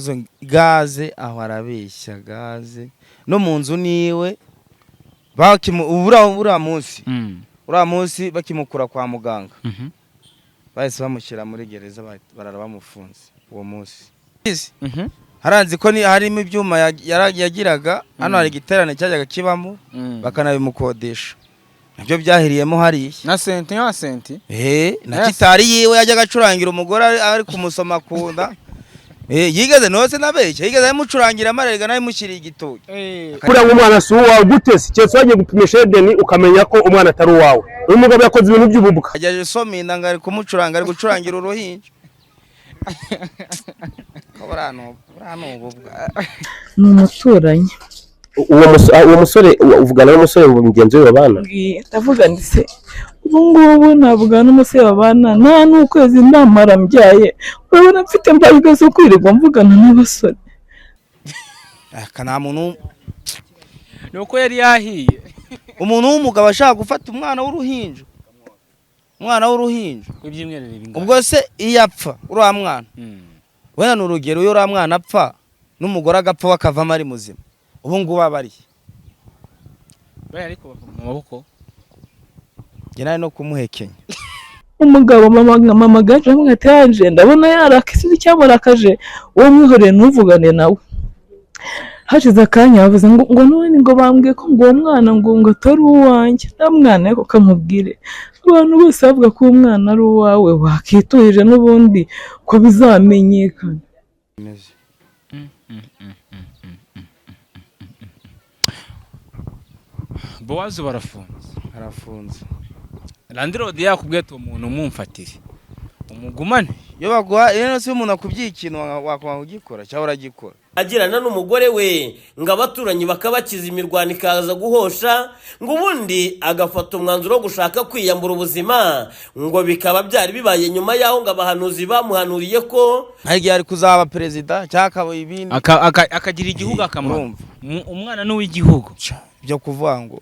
Izo gaze aho arabeshya, gaze no mu nzu niwe uriya munsi, uriya munsi bakimukura kwa muganga, bahise bamushyira muri gereza, barara bamufunze uwo munsi. Haranzi ko harimo ibyuma yagiraga hano, hari igiterane cyajyaga kibamo, bakanabimukodesha, nabyo byahiriyemo hariya. Na senti nka senti. Na gitari yiwe yajyaga acurangira umugore ari kumusoma ku nda. Yigeze nose nabeshya, yigeze amucurangira amarerega nawe mushyiriye igitoki. Kuriya ngo umwana si uwawe gute se? Keretse wagiye gupimisha Edeni ukamenya ko umwana atari uwawe. Uyu mugabo yakoze ibintu by'ububwa. Ajya asoma inda ngo ari kumucuranga, ari gucurangira uruhinja. Ko buriya ni ububwa. Ni umuturanyi. Uwo musore uvugana n'umusore mugenzi we babana? Mbwiye, ndavuga nti se ubu ngubu navugana n'umusore babana nta n'ukwezi ndamara mbyaye, urabona mfite imbaraga zo kwirirwa mvugana n'abasore? Aka nta muntu. Ni uko yari yahiye. Umuntu w'umugabo ashaka gufata umwana w'uruhinja, umwana w'uruhinja. Ibyumweru bingana. Ubwo se iyo apfa uriya mwana, wenda ni urugero, iyo uriya mwana apfa n'umugore agapfa, we akavamo ari muzima, ubu ngubu aba ari Bariya ariko bava mu maboko. Njye nari no kumuhekenya. Umugabo mama gaje amubwira ati yaje ndabona yaraka, sinzi icyamurakaje, uwo mwihoreye ntuvugane nawe. Hashize akanya bavuze ngo none ngo bambwiye ko ngo uwo mwana ngo atari uwanjye. Nta mwana, ariko kamubwire, abantu bose bavuga ko uwo mwana ari uwawe, wakiturije n'ubundi ko bizamenyekana. Bowazi barafunze. Arafunze. Landlord yakubwiye ati umuntu mumfatire umugumane. Iyo baguha iyo se umuntu akubwiye ikintu wakwanga kugikora cyangwa uragikora? Agirana n'umugore we ngo abaturanyi bakabakiza imirwano ikaza guhosha, ngo ubundi agafata umwanzuro wo gushaka kwiyambura ubuzima, ngo bikaba byari bibaye nyuma y'aho ngo abahanuzi bamuhanuriye ko hari igihe ari kuzaba perezida cyangwa akaba ibindi. Akagira igihugu akamaro. Urumva. Umwana ni uw'igihugu. Byo kuvuga ngo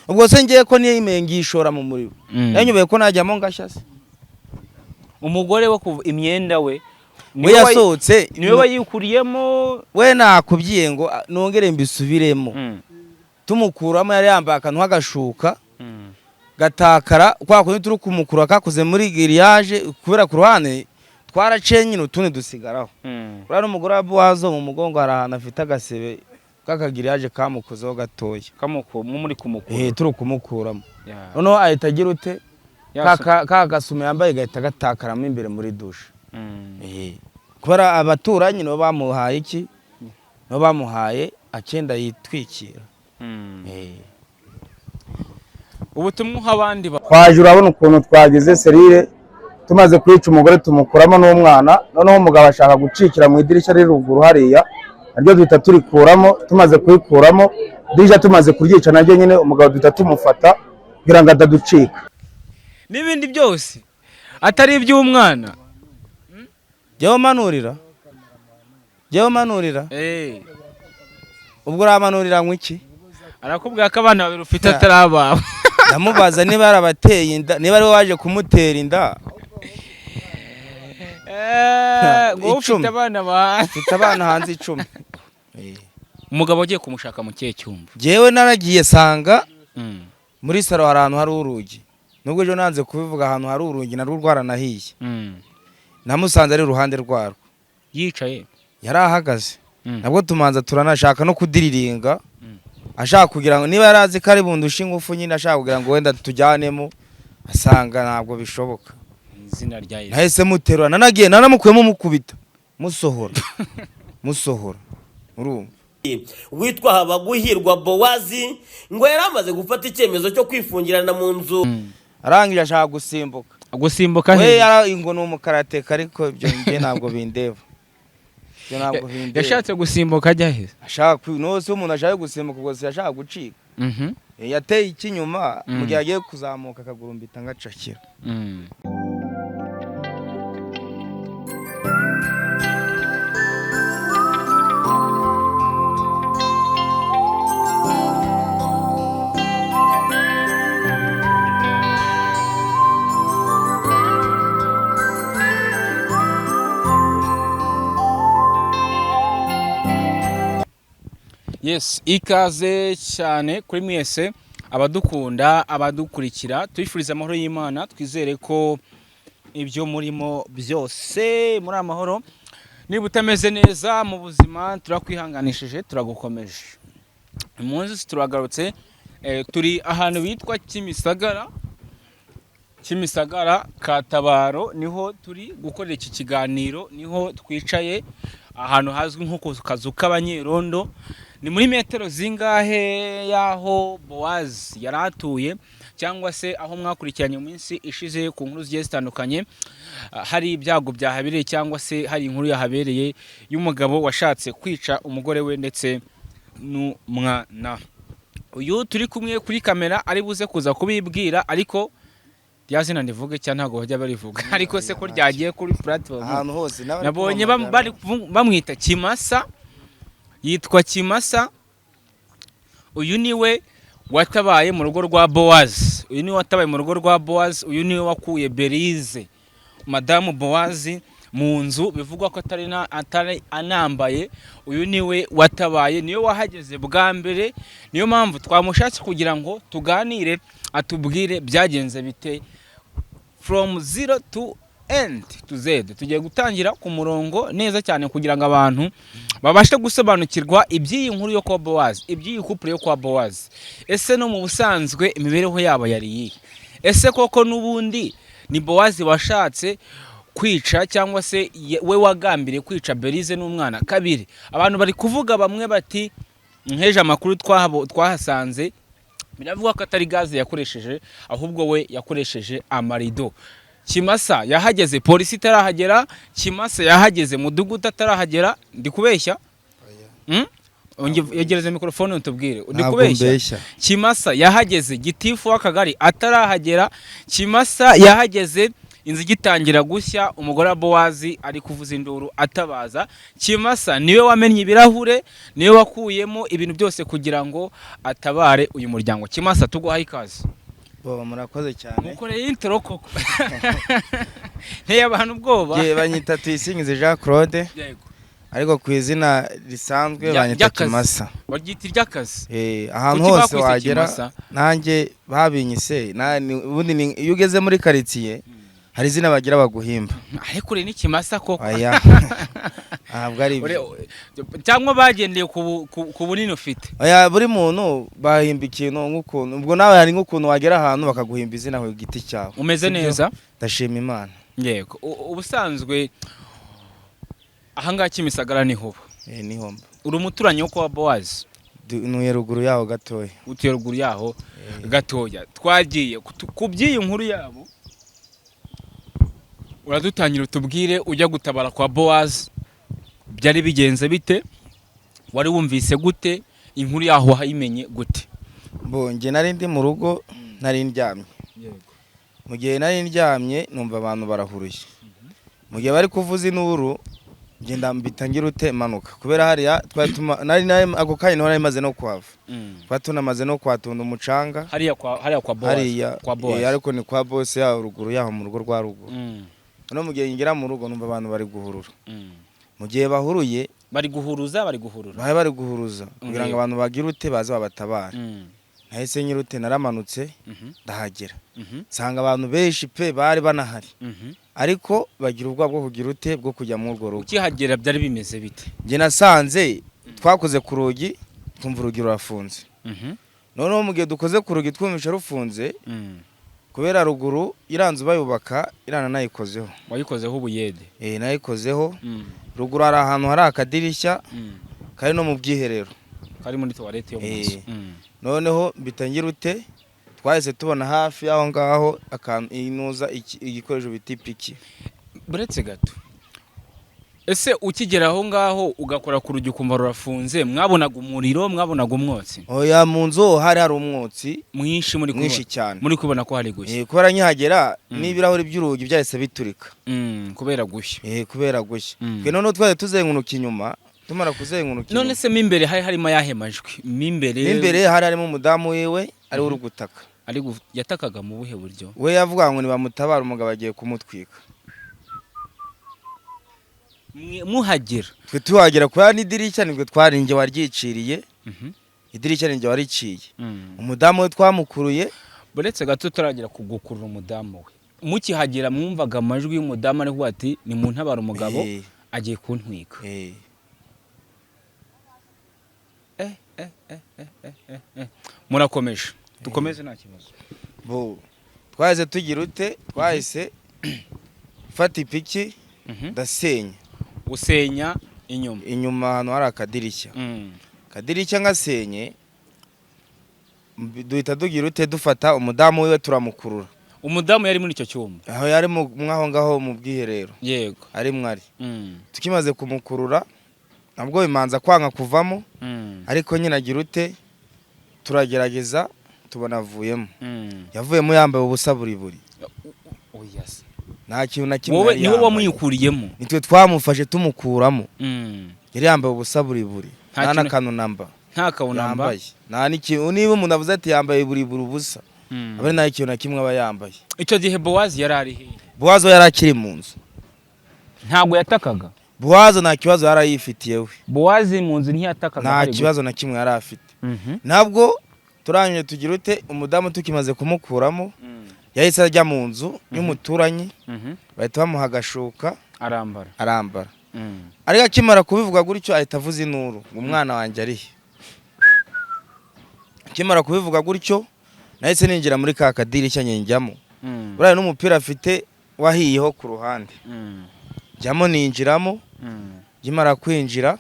ubwo se ngiye ko niyemeye ngishora mu muriro, yanyobeye ko najyamo ngashya se? Umugore we kuva imyenda we we yasohotse. Niwe wayikuriyemo. We nakubwiye ngo nongere mbisubiremo. Tumukuramo yari yambaye akantu k'agashuka gatakara kwa kundi turi kumukura kakoze muri giriyaje, kubera ku ruhande twaraciye nyine utundi dusigaraho. Uriya n'umugore wa Buwazo mu mugongo hari ahantu afite agasebe k'akagiriyaje kamukozeho gatoya. Kamuku muri kumukura. Turi kumukuramo, noneho ahita agira ute, ka gasume yambaye gahita gatakaramo imbere muri dushe. Kubera abaturanyi nibo bamuhaye iki, nibo bamuhaye akenda yitwikira. Ubutumwa uha abandi Twaje, urabona ukuntu twagize serire, tumaze kwica umugore tumukuramo n'umwana, noneho umugabo ashaka gucikira mu idirishya riri ruguru hariya, naryo duhita turikuramo. Tumaze kurikuramo idirishya, tumaze kuryica naryo nyine, umugabo duhita tumufata kugira ngo ataducika. N'ibindi byose atari iby'umwana. Jyewe manurira, jyewe manurira. Ubwo uramanurira ngo iki? Arakubwira ko abana babiri ufite atari abawe. Ndamubaza niba yarabateye inda, niba ariwe waje kumutera inda. Ngo wowe ufite 10. abana ba Mfite abana hanze 10. Umugabo agiye kumushaka mu kihe cyumba? Jyewe naragiye sanga muri salo hari ahantu hari urugi, nubwo ejo nanze kubivuga, ahantu hari urugi narwo rwaranahiye. Namusanze ari iruhande rwarwo. Yicaye? Yari ahagaze. Nabwo tumanza turanashaka no kudiriringa, ashaka kugira ngo niba yari azi ko ari bundushe ingufu nyine, ashaka kugira ngo wenda tujyanemo, asanga ntabwo bishoboka. Izina rya Yesu. Nahise muterura, nanagiye nanamukuyemo, mukubita, musohora, musohora, urumva. Witwa Habaguhirwa Bowazi ngo yari amaze gufata icyemezo cyo kwifungirana mu nzu. Arangije ashaka gusimbuka. Gusimbuka We he? ngo ni umukarateka, ariko ibyo njye ntabwo bindeba, ibyo ntabwo bindeba. Yashatse gusimbuka ajya he? Ashaka nose umuntu ashaka gusimbuka, ubwo se ashaka gucika? Yateye ikinyuma mu gihe agiye kuzamuka akaguru mbita ngacakira. Yes, ikaze cyane kuri mwese abadukunda, abadukurikira. Tubifuriza amahoro y'Imana, twizere ko ibyo murimo byose muri amahoro. Niba utameze neza mu buzima, turakwihanganishije, turagukomeje. Uyu munsi turagarutse, turi ahantu bitwa Kimisagara, Kimisagara Katabaro, niho turi gukorera iki kiganiro, niho twicaye ahantu hazwi nko ku kazu k'abanyerondo. Ni muri metero zingahe y'aho Bowazi yari atuye, cyangwa se aho mwakurikiranye mu minsi ishize ku nkuru zigiye zitandukanye, hari ibyago byahabereye cyangwa se hari inkuru yahabereye y'umugabo washatse kwica umugore we ndetse n'umwana. Uyu turi kumwe kuri kamera ari buze kuza kubibwira, ariko rya zina ndivuge cyangwa ntabwo bajya barivuga? Ariko se ko ryagiye kuri platform Ahantu hose n'abari nabonye kumpamagara. Bamwita Kimasa, yitwa Kimasa. Uyu niwe watabaye mu rugo rwa Bowazi, uyu niwe watabaye mu rugo rwa Bowazi, uyu niwe wakuye Berize, madamu Bowazi, mu nzu bivugwa ko atari anambaye. Uyu niwe watabaye, niwe wahageze bwa mbere. Niyo mpamvu twamushatse kugira ngo tuganire, atubwire byagenze bite from zero to end to Z. Tugiye gutangira ku murongo neza cyane kugira ngo abantu babashe gusobanukirwa iby'iyi nkuru yo kwa Bowazi, iby'iyi couple yo kwa Bowazi. Ese no mu busanzwe imibereho yabo yari iyihe? Ese koko n'ubundi ni Bowazi washatse kwica, cyangwa se we wagambiriye kwica Berize n'umwana? Kabiri, abantu bari kuvuga, bamwe bati nkeje amakuru twahasanze biravuga ko atari gaze yakoresheje, ahubwo we yakoresheje amarido. Kimasa yahageze polisi itarahagera, Kimasa yahageze mudugudu atarahagera. Ndi kubeshya? Yegereze mikorofone utubwire. Ndi Ntabwo kubeshya? mbeshya. Kimasa yahageze gitifu w'akagari atarahagera. Kimasa yahageze inzu igitangira gushya, umugore wa Bowazi ari kuvuza induru atabaza. Kimasa niwe wamennye ibirahure, niwe wakuyemo ibintu byose kugira ngo atabare uyu muryango. Kimasa, tuguhaye ikaze. Bo, murakoze cyane. Mukoreye intro koko, nteye abantu ubwoba. Ye, banyita Tuyisingize Jean Claude, ariko ku izina risanzwe banyita Ry'akazi. Kimasa. Baryita iry'akazi? Ahantu Kuki hose bakwise wagera Kimasa? Nanjye babinyise ubundi iyo ugeze muri karitsiye hari izina bagira baguhimba. Ariko uri n'ikimasa koko. Aya, ntabwo ari ibyo. Cyangwa bagendeye ku bunini ufite? Oya, buri muntu bahimba ikintu nk'ukuntu, ubwo nawe hari nk'ukuntu wagera ahantu bakaguhimba izina ku giti cyawe. Umeze Sibyo? neza? Ndashima Imana. Yego. Ubusanzwe ahangaha Kimisagara niho uba? Niho mba. Uri umuturanyi wo kwa Bowazi? Ntuye ruguru yaho gatoya. Utuye ruguru yaho gatoya. Twagiye ku by'iyi nkuru yabo, uradutangira utubwire, ujya gutabara kwa Bowazi byari bigenze bite? Wari wumvise gute inkuru yaho? Wayimenye gute? Bo, njye nari ndi mu rugo, nari ndyamye. Mu gihe nari ndyamye numva abantu barahuruye, mu gihe bari kuvuza induru ngenda mbita ngira ute, manuka, kubera hariya twari nari ako kanya niho nari maze no kuhava, twari tunamaze no kuhatunda umucanga. Hariya kwa Bowazi? Hariya. Kwa Bowazi. Ariko ni kwa boss yaho ruguru yaho, mu rugo rwa ruguru. No mu gihe ngera mu rugo numva abantu bari guhurura. Mu gihe bahuruye, Bari guhuruza, bari guhurura? Bari bari guhuruza kugira ngo abantu bagire ute, baze babatabare. Nahise nyirute, naramanutse, ndahagera, nsanga abantu benshi pe bari banahari, ariko bagira ubwoba bwo kugira ute, bwo kujya muri urwo rugo. Ukihagera byari bimeze bite? Njye nasanze twakoze ku rugi, twumva urugi rurafunze. Noneho mu gihe dukoze ku rugi twumvishe rufunze, kubera ruguru iriya nzu bayubaka irana nayikozeho. Wayikozeho ubuyede? Nayikozeho. Ruguru hari ahantu hari akadirishya kari no mu bwiherero. Kari muri toilette yo mu nzu. Noneho mbitangira ute, twahise tubona hafi y'aho ngaho akantu inuza igikoresho bita ipiki. Buretse gato, ese ukigera aho ngaho ugakora ku rugi ukumva rurafunze, mwabonaga umuriro, mwabonaga umwotsi? Oya, mu nzu hari hari umwotsi Mwinshi muri mwinshi kubona cyane. Muri kubona ko hari gushya? Kubera nkihagera n'ibirahuri by'urugi byahise biturika. Kubera gushya. Kubera gushya. Twe noneho twari tuzenguruka inyuma, tumara kuzenguruka None inyuma, se mo imbere hari harimo ayahe majwi mo imbere? Mo imbere hari harimo umudamu wiwe ari we uri gutaka. Ari yatakaga mu buhe buryo? We yavuga ngo nibamutabara, umugabo agiye kumutwika. Muhagera? Twe tuhagera kubera n'idirishya nibwo twarinjye waryiciriye. Idirishya ninjye wariciye. Umudamu we twamukuruye. Buretse gato, turagira kugukurura umudamu we. Mukihagera mwumvaga amajwi y'umudamu ari kuvuga ati: "Ni mu ntabara, umugabo agiye kuntwika." Murakomeje, dukomeze, nta kibazo. Bo twahise tugira ute? Twahise fata ipiki, ndasenya. Usenya inyuma? Inyuma ahantu hari akadirishya. Akadirishya ngasenye, duhita tugira ute? Dufata umudamu wiwe turamukurura. Umudamu yari muri icyo cyumba? Aho yari mwaho ngaho mu bwiherero. Ari mwari. Tukimaze kumukurura, nabwo bimanza kwanga kuvamo. Ariko nyine agira ute? Turagerageza, tubona avuyemo. Yavuyemo yambaye ubusa buri buri. Oya se. Nta kintu na kimwe Wowe yari niwe yambaye. wamwikuriyemo? Nitwe twamufashe tumukuramo. Yari yambaye ubusa buri buri. Nta nta n'akantu namba Nta kawunamba. yambaye, nta n'ikintu. Niba umuntu avuze ati yambaye buri buri ubusa, aba ari nta kintu na kimwe aba yambaye. Icyo gihe Bowazi yari ari hehe? Bowazi we yari akiri mu nzu. Ntabwo yatakaga? Bowazi nta kibazo yari ayifitiye we. Bowazi mu nzu ntiyatakaga? Nta Hari kibazo na kimwe yari afite. Ntabwo turangije tugira ute? Umudamu tukimaze kumukuramo, yahise ajya mu nzu y'umuturanyi. Bahita bamuha agashuka. Arambara. Arambara. Ariko akimara kubivuga gutyo, ahita avuza inuru ngo: "Umwana wanjye ari he?" Akimara kubivuga gutyo, nahise ninjira muri ka kadirishya, njyamo. Buriya n'umupira afite wahiyeho ku ruhande. Njyamo, ninjiramo. Nkimara kwinjira,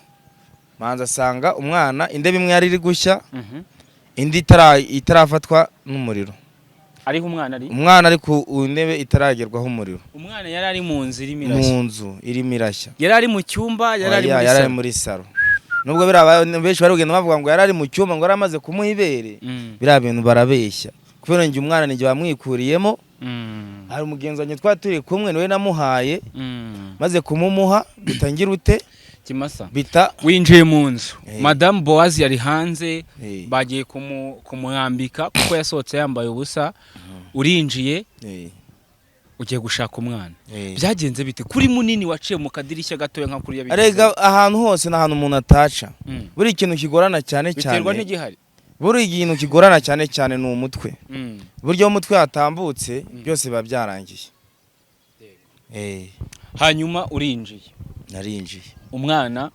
manza asanga umwana intebe imwe yari iri gushya, indi itarafatwa n'umuriro. Ariho umwana ari? Umwana ari ku ntebe itaragerwaho umuriro. Umwana yari ari mu nzu irimo irashya? Mu nzu irimo irashya. Yari ari mu cyumba, yari ari Oya, muri yari ari salo? Muri salo. Nubwo biriya benshi bari kugenda bavuga ngo yari ari mu cyumba, ngo yari amaze kumuha ibere, biriya bintu barabeshya, kubera njye umwana ninjye bamwikuriyemo. Hari umugenzi wanjye twari turi kumwe, niwe namuhaye. Maze kumumuha, bitangira ute? Kimasa. Bita Winjiye mu nzu, Madamu Bowazi yari hanze. Bagiye kumwambika kuko yasohotse yambaye ubusa. Urinjiye, ugiye gushaka umwana. Byagenze bite kuri munini waciye mu kadirishya gatoya nka kuriya? Bigenze Arega bite? ahantu hose ni ahantu umuntu ataca. Buri kintu kigorana cyane Biterwa cyane, n'igihari. buri kintu kigorana cyane cyane ni umutwe. Buryo iyo umutwe watambutse, byose biba byarangiye. Hanyuma urinjiye? Narinjiye. Umwana,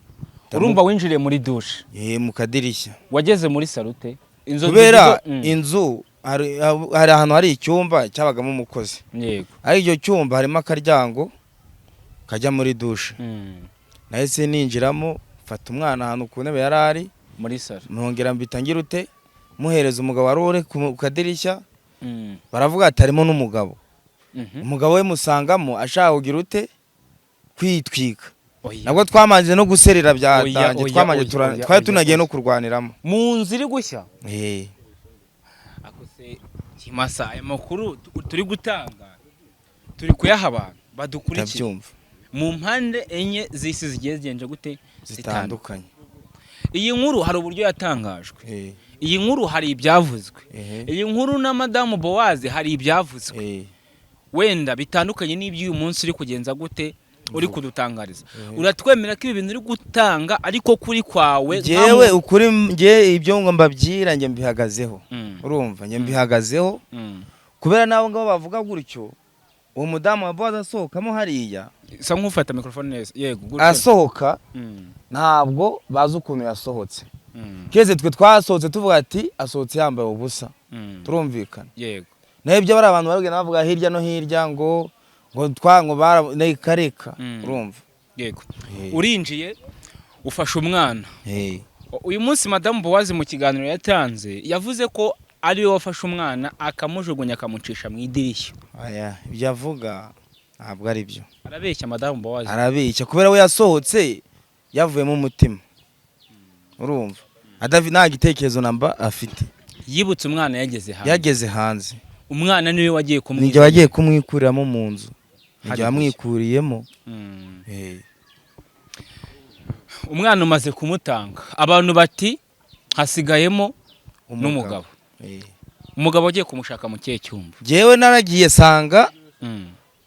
urumva winjiriye muri dushe? Mu kadirishya. Wageze muri salo ute? Inzu Kubera inzu hari ahantu hari icyumba cyabagamo umukozi. Ari icyo cyumba harimo akaryango kajya muri dushe. Nahise ninjiramo, mfata umwana ahantu ku ntebe yari ari. Muri salo. Ntongera mbita ngira ute? Muhereza umugabo wari uri ku kadirishya. Baravuga ati harimo n'umugabo. Umugabo we musangamo ashaka kugira ute? Kwitwika. Oya. Nabwo twamanje no guserera, Oya, byatangiye. oya, Twamanje oya, oya, twari oya, tunagiye oya. no kurwaniramo. Mu nzu iri gushya? Ako se Kimasa, aya makuru turi gutanga, turi kuyaha abantu badukurikiye Ndabyumva. mu mpande enye z'isi zigiye zigenje gute? Zitandukanye. Iyi nkuru hari uburyo yatangajwe. Iyi nkuru hari ibyavuzwe. Iyi nkuru na Madamu Bowazi hari ibyavuzwe, wenda bitandukanye n'iby'uyu munsi uri kugenza gute, uri kudutangariza. Uratwemera ko ibi bintu uri gutanga ariko kuri kwawe? Njyewe ukuri, njye ibyo ngo mbabyira, njye mbihagazeho. Urumva, njye mbihagazeho. Kubera n'abo ngabo bavuga gutyo, uwo mudamu wa Bowazi asohokamo hariya, Sa nk'ufata mikrofone neza, yego, gutyo. Asohoka, ntabwo bazi ukuntu yasohotse. Keze twe twasohotse tuvuga ati asohotse yambaye ubusa. Turumvikana? Yego. Naho ibyo bari abantu baragenda bavuga hirya no hirya ngo twa ngo bara kareka. Urumva? Yego. Urinjiye, ufashe umwana. Uyu munsi Madamu Bowazi mu kiganiro yatanze yavuze ko ariwe wafashe umwana akamujugunya, akamucisha mu idirishya. Aya, ibyo avuga ntabwo ari byo. Arabeshya Madamu Bowazi? Arabeshya, kubera we yasohotse yavuyemo umutima, urumva, nta gitekerezo namba afite. Yibutse umwana yageze hanze? Yageze hanze. Umwana niwe wagiye Nijye kumwiza? wagiye kumwikuriramo mu nzu, nijye Hari wamwikuriyemo. Umwana umaze kumutanga, abantu bati hasigayemo n'umugabo. Umugabo agiye kumushaka mu kihe cyumba? Jyewe naragiye sanga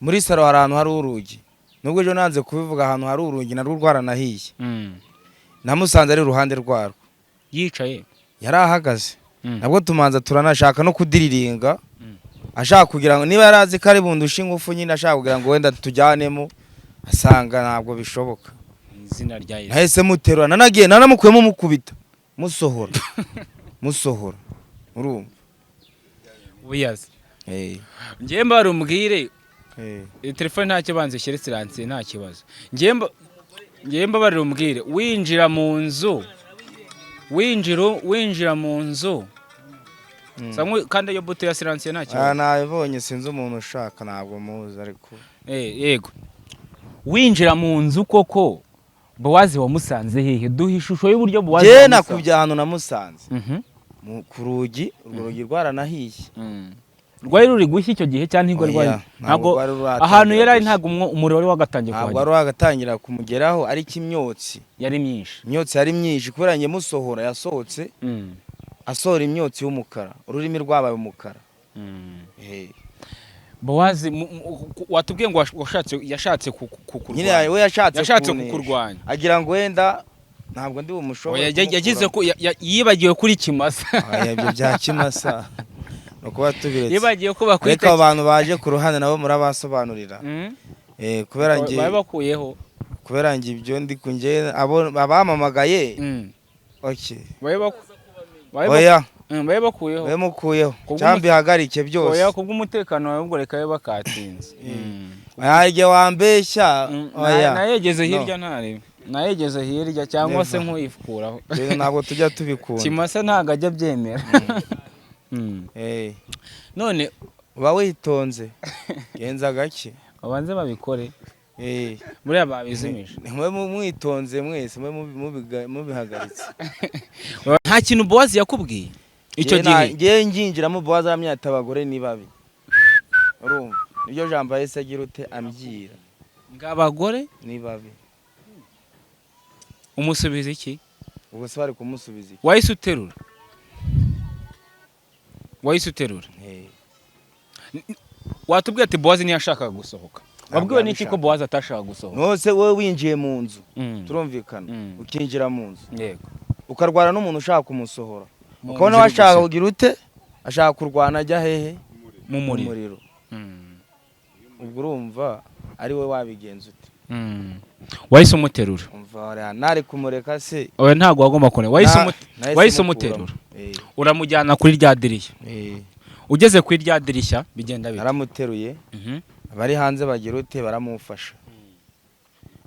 muri salo hari ahantu hari urugi, nubwo ejo nanze kubivuga, ahantu hari urugi narwo rwaranahiye. Namusanze ari iruhande rwarwo. Yicaye? Yari ahagaze. Nabwo tumanza turanashaka no kudiriringa, ashaka kugira ngo niba yari azi ko ari bundushe ingufu nyine, ashaka kugira ngo wenda tujyanemo, asanga ntabwo bishoboka. Mu izina rya Yesu. Nahise muterura, nanagiye nanamukuyemo, mukubita, musohora, musohora, urumva? Ubuyazi. Eh. Njyewe mbara umbwire. Eh. Iyi telefone ntacyo, banze ishyire silencieux, nta kibazo. Njyewe mbabarira umbwire, winjira mu nzu, winjira mu nzu. Kandi iyo buto ya silencieux nta Ah, kibazo. nabibonye, sinzi umuntu ushaka, ntabwo muzi ariko. Eh, yego, winjira mu nzu koko Bowazi wamusanze hehe? Duha ishusho y'uburyo Bowazi Njye wamusanze. nakubye ahantu namusanze. Ku rugi, urwo rugi rwaranahiye. Rwari ruri gushya icyo gihe cyangwa ntirwo rwari? Oya, ntabwo Ntabwo rwari ruratangira ahantu yari ari gushya. ntabwo umuriro wari wagatangiye Ntabwo kuhagera. wari wagatangira kumugeraho, ariko imyotsi Yari myinshi. Imyotsi yari myinshi kubera njye musohora yasohotse asohora imyotsi y'umukara, ururimi rwabaye umukara. Eh. Bowazi watubwiye ngo yashatse Nyine kukurwanya. we yashatse Yashatse kunesha. kukurwanya. Agira ngo wenda ntabwo ndi bumushobore. Oya, yagize ko yibagiwe kuri kimasa. Oya, ibyo bya kimasa ni ukuba tubiretse. Yibagiwe ko Ariko bakwita abo bantu baje ku ruhande nabo murabasobanurira. Eh, kubera njye Bari bakuyeho. Kubera njye ibyo ndi kunjye abo abamamagaye. Okay. Bari Oya. Bari bakuyeho. We mukuyeho cyangwa bihagarike byose. Oya, kubw'umutekano wawe ubwo reka babe bakatinze. Oya, igihe wambeshya. Oya. Nayegeze No. hirya, ntarebe nayegeze hirya cyangwa se Never. nkuyikuraho. Ibyo ntabwo tujya tubikunda. Kimasa ntabwo ajya abyemera. Eh. None uba witonze, genza gake. Babanze babikore. Eh. Buriya babizimije. Mube mwitonze mwese, mube mubihagaritse. Nta kintu Bowazi yakubwiye icyo Njye gihe? Njye nginjiramo, Bowazi aramya ati: "Abagore ni babi." Urumva niryo jambo yahise agira ute ambwira. Ngo abagore ni babi. Umusubiza iki? Ubwo se bari kumusubiza iki? Wahise uterura, wahise uterura. Eh. Watubwiye ati Bowazi ntiyashakaga gusohoka. Ntabwo Wabwiwe n'iki ko yabishaka. Bowazi atashakaga gusohoka? Nose wowe winjiye mu nzu, turumvikana, ukinjira mu nzu, ukarwana n'umuntu ushaka kumusohora, Mu ukabona nzu we iri ashaka gushya. kugira ute, ashaka kurwana, ajya hehe? Mu Mu muriro. muriro. Ubwo urumva ari we wabigenza ute? Wahise umuterura. Umva hariya, ntari kumureka se? Oya, ntabwo wagomba kureka. Nahise Wahise mukuramo. umuterura, Eh. uramujyana kuri rya dirishya. Eh. Ugeze kuri rya dirishya bigenda bite? Naramuteruye, abari hanze bagira ute, baramufasha.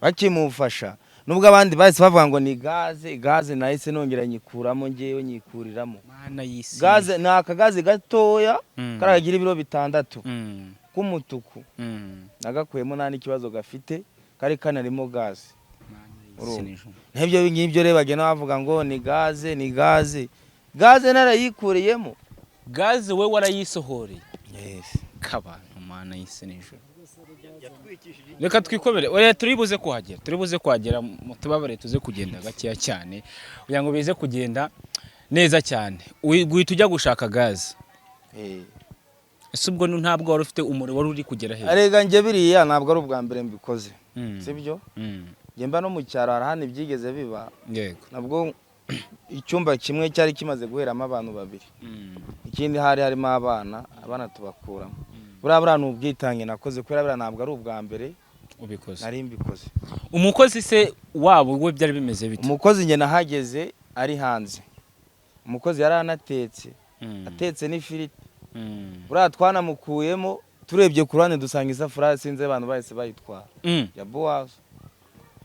Bakimufasha, nubwo abandi bahise bavuga ngo ni gaze, gaze nahise nongera nyikuramo ngewe, nyikuriramo. Mana y'isi! Gaze ni akagaze gatoya karagira ibiro 6 k'umutuku. Nagakuyemo nta n'ikibazo gafite, kari kanarimo gaze. Y'isi n'ijuru. Nk'ibyo ngibyo rero bagenda bavuga ngo ni gaze, ni gaze, gaze narayikuriyemo. Gaze we warayisohoreye? Yes. Kabantu, Mana y'isi n'ijuru! Reka twikomere. Oya, turi buze kuhagera, mutubabare, tuze kugenda gakeya cyane kugira ngo bize kugenda neza cyane. Guhita ujya gushaka gaze? Eh. Ese ubwo ntabwo wari ufite umuriro wari uri kugera hejuru? Arega njye biriya ntabwo ari ubwa mbere mbikoze. Sibyo? Njye mba no mu cyaro, hari ahandi byigeze biba. Nabwo icyumba kimwe cyari kimaze guheramo abantu babiri, ikindi hari harimo abana, abana tubakuramo. Buriya ni ubwitange nakoze, kubera buriya ntabwo ari ubwa mbere Ubikoze. nari mbikoze. Umukozi se wabo we byari bimeze bite? Umukozi njye nahageze ari hanze, umukozi yari anatetse, atetse n'ifiriti. Buriya twanamukuyemo, turebye ku ruhande dusanga isafuriya, sinzi abantu bahise bayitwara ya Bowazi,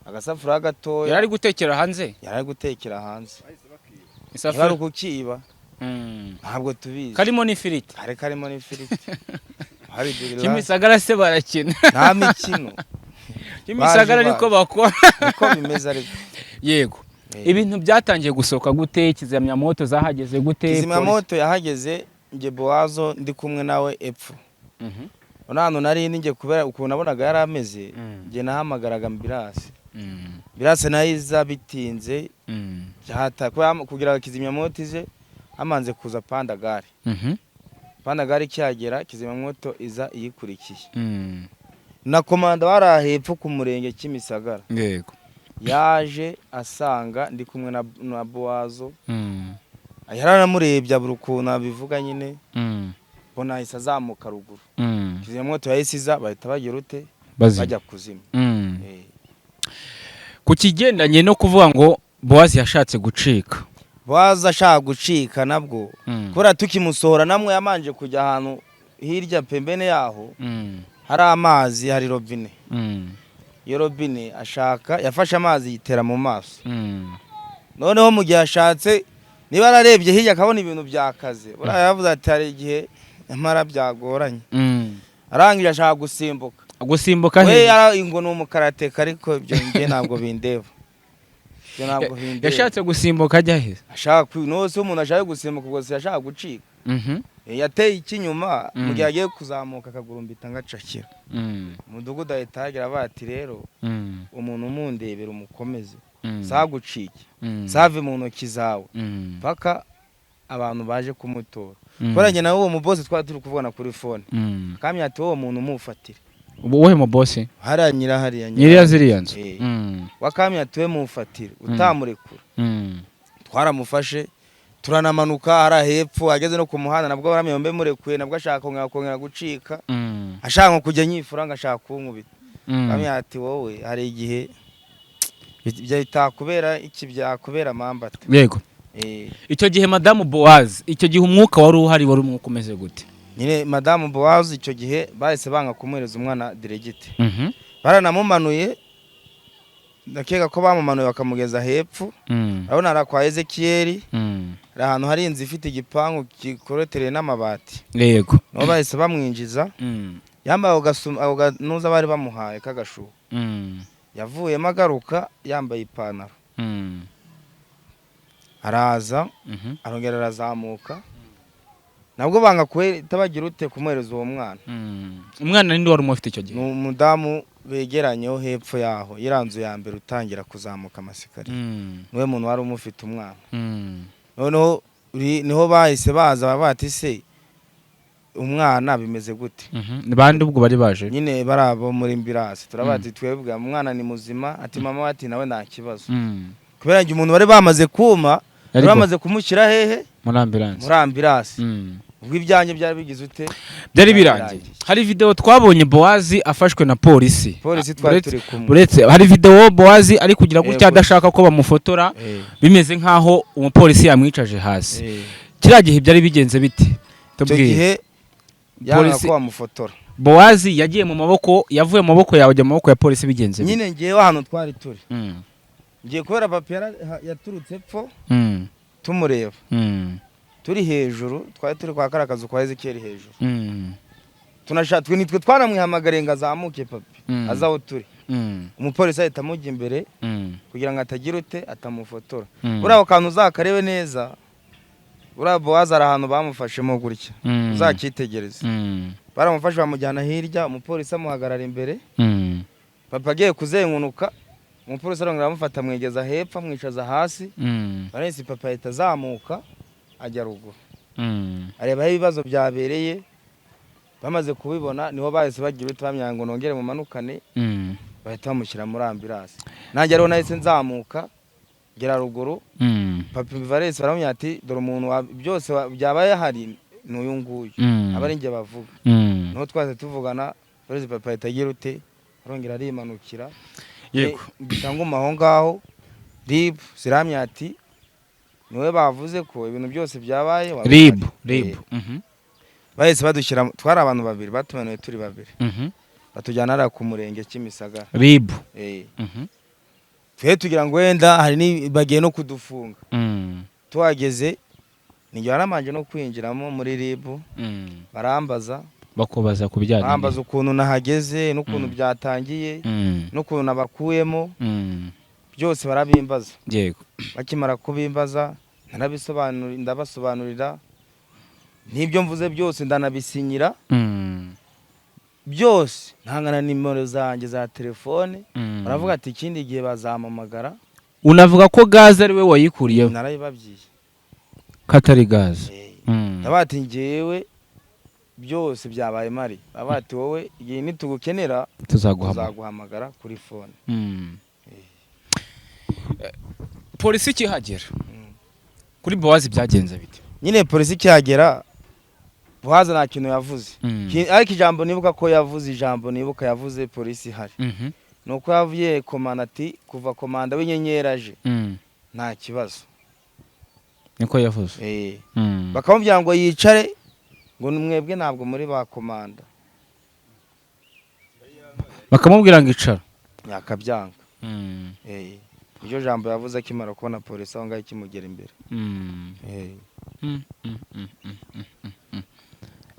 agasafuriya gatoya. Yari ari gutekera hanze? Yari ari gutekera hanze. Isafuriya? Niba ari ukukiba, ntabwo tubizi. Karimo n'ifiriti? Kari karimo n'ifiriti. Hari dirira. Kimisagara se barakina. Nta mikino. Kimisagara Baje niko baje. bakora. Niko bimeze ariko. Yego. Eh. Ibintu byatangiye gusohoka gute? Kizimyamoto zahageze gute? Kizimyamoto yahageze njye Bowazo ndi kumwe nawe epfo. Urabona ahantu nari ndi njye, kubera ukuntu nabonaga yari ameze, njye nahamagaraga ambulance. Ambulance nayo iza bitinze. Byahata kubera kugira ngo kizimyamoto ize hamanze kuza pandagare. Pandagare ikihagera, kizimyamoto iza iyikurikiye. Na komanda wari hepfo ku murenge Kimisagara. Yaje asanga ndi kumwe na Bowazo. Yaranamurebye abura ukuntu abivuga nyine. Mbona ahise azamuka ruguru. Kizimyamwoto yahise iza, bahita bagira ute? Bazima. Bajya kuzimya. Ku kigendanye no kuvuga ngo Bowazi yashatse gucika. Bowazi ashaka gucika nabwo, kubera tukimusohora namwe yamanje kujya ahantu hirya pembene yaho hari amazi, hari robine. Iyo robine ashaka, yafashe amazi yitera mu maso. Noneho mu gihe ashatse, niba ararebye hirya akabona ibintu byakaze, buriya yavuze ati hari igihe nyamara byagoranye. Arangije ashaka gusimbuka. Gusimbuka We he? Ngo ni umukarateka, ariko ibyo njye ntabwo bindeba, ibyo ntabwo bindeba. Yashatse gusimbuka ajya he? Ashaka nose umuntu ashaka gusimbuka, ubwo se yashaka gucika? Yateye ikinyuma mu gihe agiye kuzamuka akaguru mbita ngacakira. Umudugudu ahita ahagira bati rero umuntu umundebera umukomeze, sagucike, save mu ntoki zawe, paka abantu baje kumutora. Kubera njye nawe uwo mubosi twari turi kuvugana kuri phone, akamya ati uwo muntu umufatire. Uwuhe mubosi? Hariya nyira hariya. Nyiriya ziriya nzu? Eh. Wakamya ati we mufatire, utamurekura. Twaramufashe turanamanuka hariya hepfo, ageze no ku muhanda nabwo baramye mbe murekuye, nabwo ashaka kongera gucika. Ashaka nko kujya nyifura ngo ashaka kunkubita. Kamya ati wowe hari igihe bitakubera iki, byakubera mambata. Yego. Icyo gihe madamu Bowazi, icyo gihe umwuka wari uhari wari umwuka umeze gute? Nyine madamu Bowazi icyo gihe bahise banga kumuhereza umwana diregite. Baranamumanuye, ndakeka ko bamumanuye bakamugeza hepfo. Urabona hari kwa Ezekiyeli, hari ahantu hari inzu ifite igipangu gikorotereye n'amabati. Yego. Nabo bahise bamwinjiza. Yambaye ako ganuza bari bamuhaye k'agashuka. Yavuyemo agaruka yambaye ipantaro. Araza, arongera arazamuka, nabwo banga kuhita bagira ute kumuhereza uwo mwana. Umwana ninde wari umufite icyo Ni gihe? umudamu begeranyeho hepfo yaho, iriya nzu ya mbere utangira kuzamuka amasikariye. Niwe muntu wari umufite umwana. Noneho niho bahise baza baravuga bati se umwana bimeze gute? Ni bande ubwo bari baje? Nyine bari abo muri ambulance. Turavuga ati twebwe umwana ni muzima, ati mama ati nawe nta kibazo. Kubera njye umuntu bari bamaze kuma, bari bamaze kumushyira hehe? Muri ambulance. Muri ambulance. Ubwo ibyanjye byari bigize ute? Byari birangiye. Hari video twabonye Bowazi afashwe na polisi. Polisi twari turi kumwe. Uretse hari video Bowazi ari kugira gutya Yego. adashaka ko bamufotora, bimeze nkaho umupolisi yamwicaje hasi. Kiriya gihe byari bigenze bite? Icyo Tubwire. gihe yanga Polisi ko bamufotora. Bowazi yagiye mu maboko, yavuye mu maboko yawe ajya mu maboko ya polisi, bigenze bite? Nyine ngewe ahantu twari turi, ngiye kubera papi yaturutse epfo tumureba turi hejuru, twari turi kwa kariya kazu kwa Ezekiyeli hejuru. Tunashatwe nitwe twanamwihamagariye ngo azamuke papi, aze aho turi. Umupolisi ahita amujya imbere kugira ngo atagira ute, atamufotora. Buriya ako kantu uzakarebe neza, buriya Bowazi hari ahantu bamufashemo gutya. Uzakitegereze. Baramufashe bamujyana hirya, umupolisi amuhagarara imbere. Papa agiye kuzengunuka, umupolisi arongera aramufata amwegeza hepfo, amwicaza hasi. Valens papa ahita azamuka ajya ruguru, areba aho ibibazo byabereye. Bamaze kubibona niho bahise bagira uti bamenya ngo nongere mumanukane, bahita bamushyira muri ambulance. Nanjye rero nahise nzamuka ngera ruguru. Papa Valens baramubwira ati dore umuntu byose byabaye ahari ni uyu nguyu. Aba ari njye bavuga. Niho twahise tuvugana, Valens papa ahita agira ute, arongera arimanukira. Yego. Mpita nguma aho ngaho. RIB ziramya ati niwe bavuze ko ibintu byose byabaye wari RIB. uhari. RIB. Bahise badushyira, twari abantu babiri, batumanuye turi babiri, batujyana hariya ku murenge Kimisagara. RIB. Twe tugira ngo wenda hari bagiye no kudufunga. Tuhageze nijye waramanje no kwinjiramo muri RIB. Barambaza. Bakubaza ku bijyanye Barambaza ukuntu nahageze n'ukuntu byatangiye n'ukuntu nabakuyemo. Byose barabimbaza. Yego. Bakimara kubimbaza narabisobanurira, ndabasobanurira n'ibyo mvuze byose ndanabisinyira. Byose ntanga na nimero zanjye za telefone. Baravuga ati ikindi gihe bazampamagara. Unavuga ko gaze ari we wayikuriyeho? Narabibabwiye. Ko atari gaze. Ndavuga ati njyewe byose byabaye mari, baravuga ati wowe igihe nitugukenera tuzaguhamagara. Tuzaguhamagara kuri phone. Polisi ikihagera kuri Bowazi byagenze bite? Nyine polisi ikihagera, Bowazi nta kintu yavuze. Ariko ijambo nibuka ko yavuze, ijambo nibuka yavuze polisi ihari, ni uko yavuye komanda ati kuva komanda w'inyenyeri aje nta kibazo. Niko yavuze? Eh. Bakamubwira ngo yicare, ngo ni mwebwe ntabwo muri ba komanda. Bakamubwira ngo icara. Yakabyanga. Eh, iryo jambo yavuze akimara kubona polisi aho ngaho ikimugera imbere. Eh.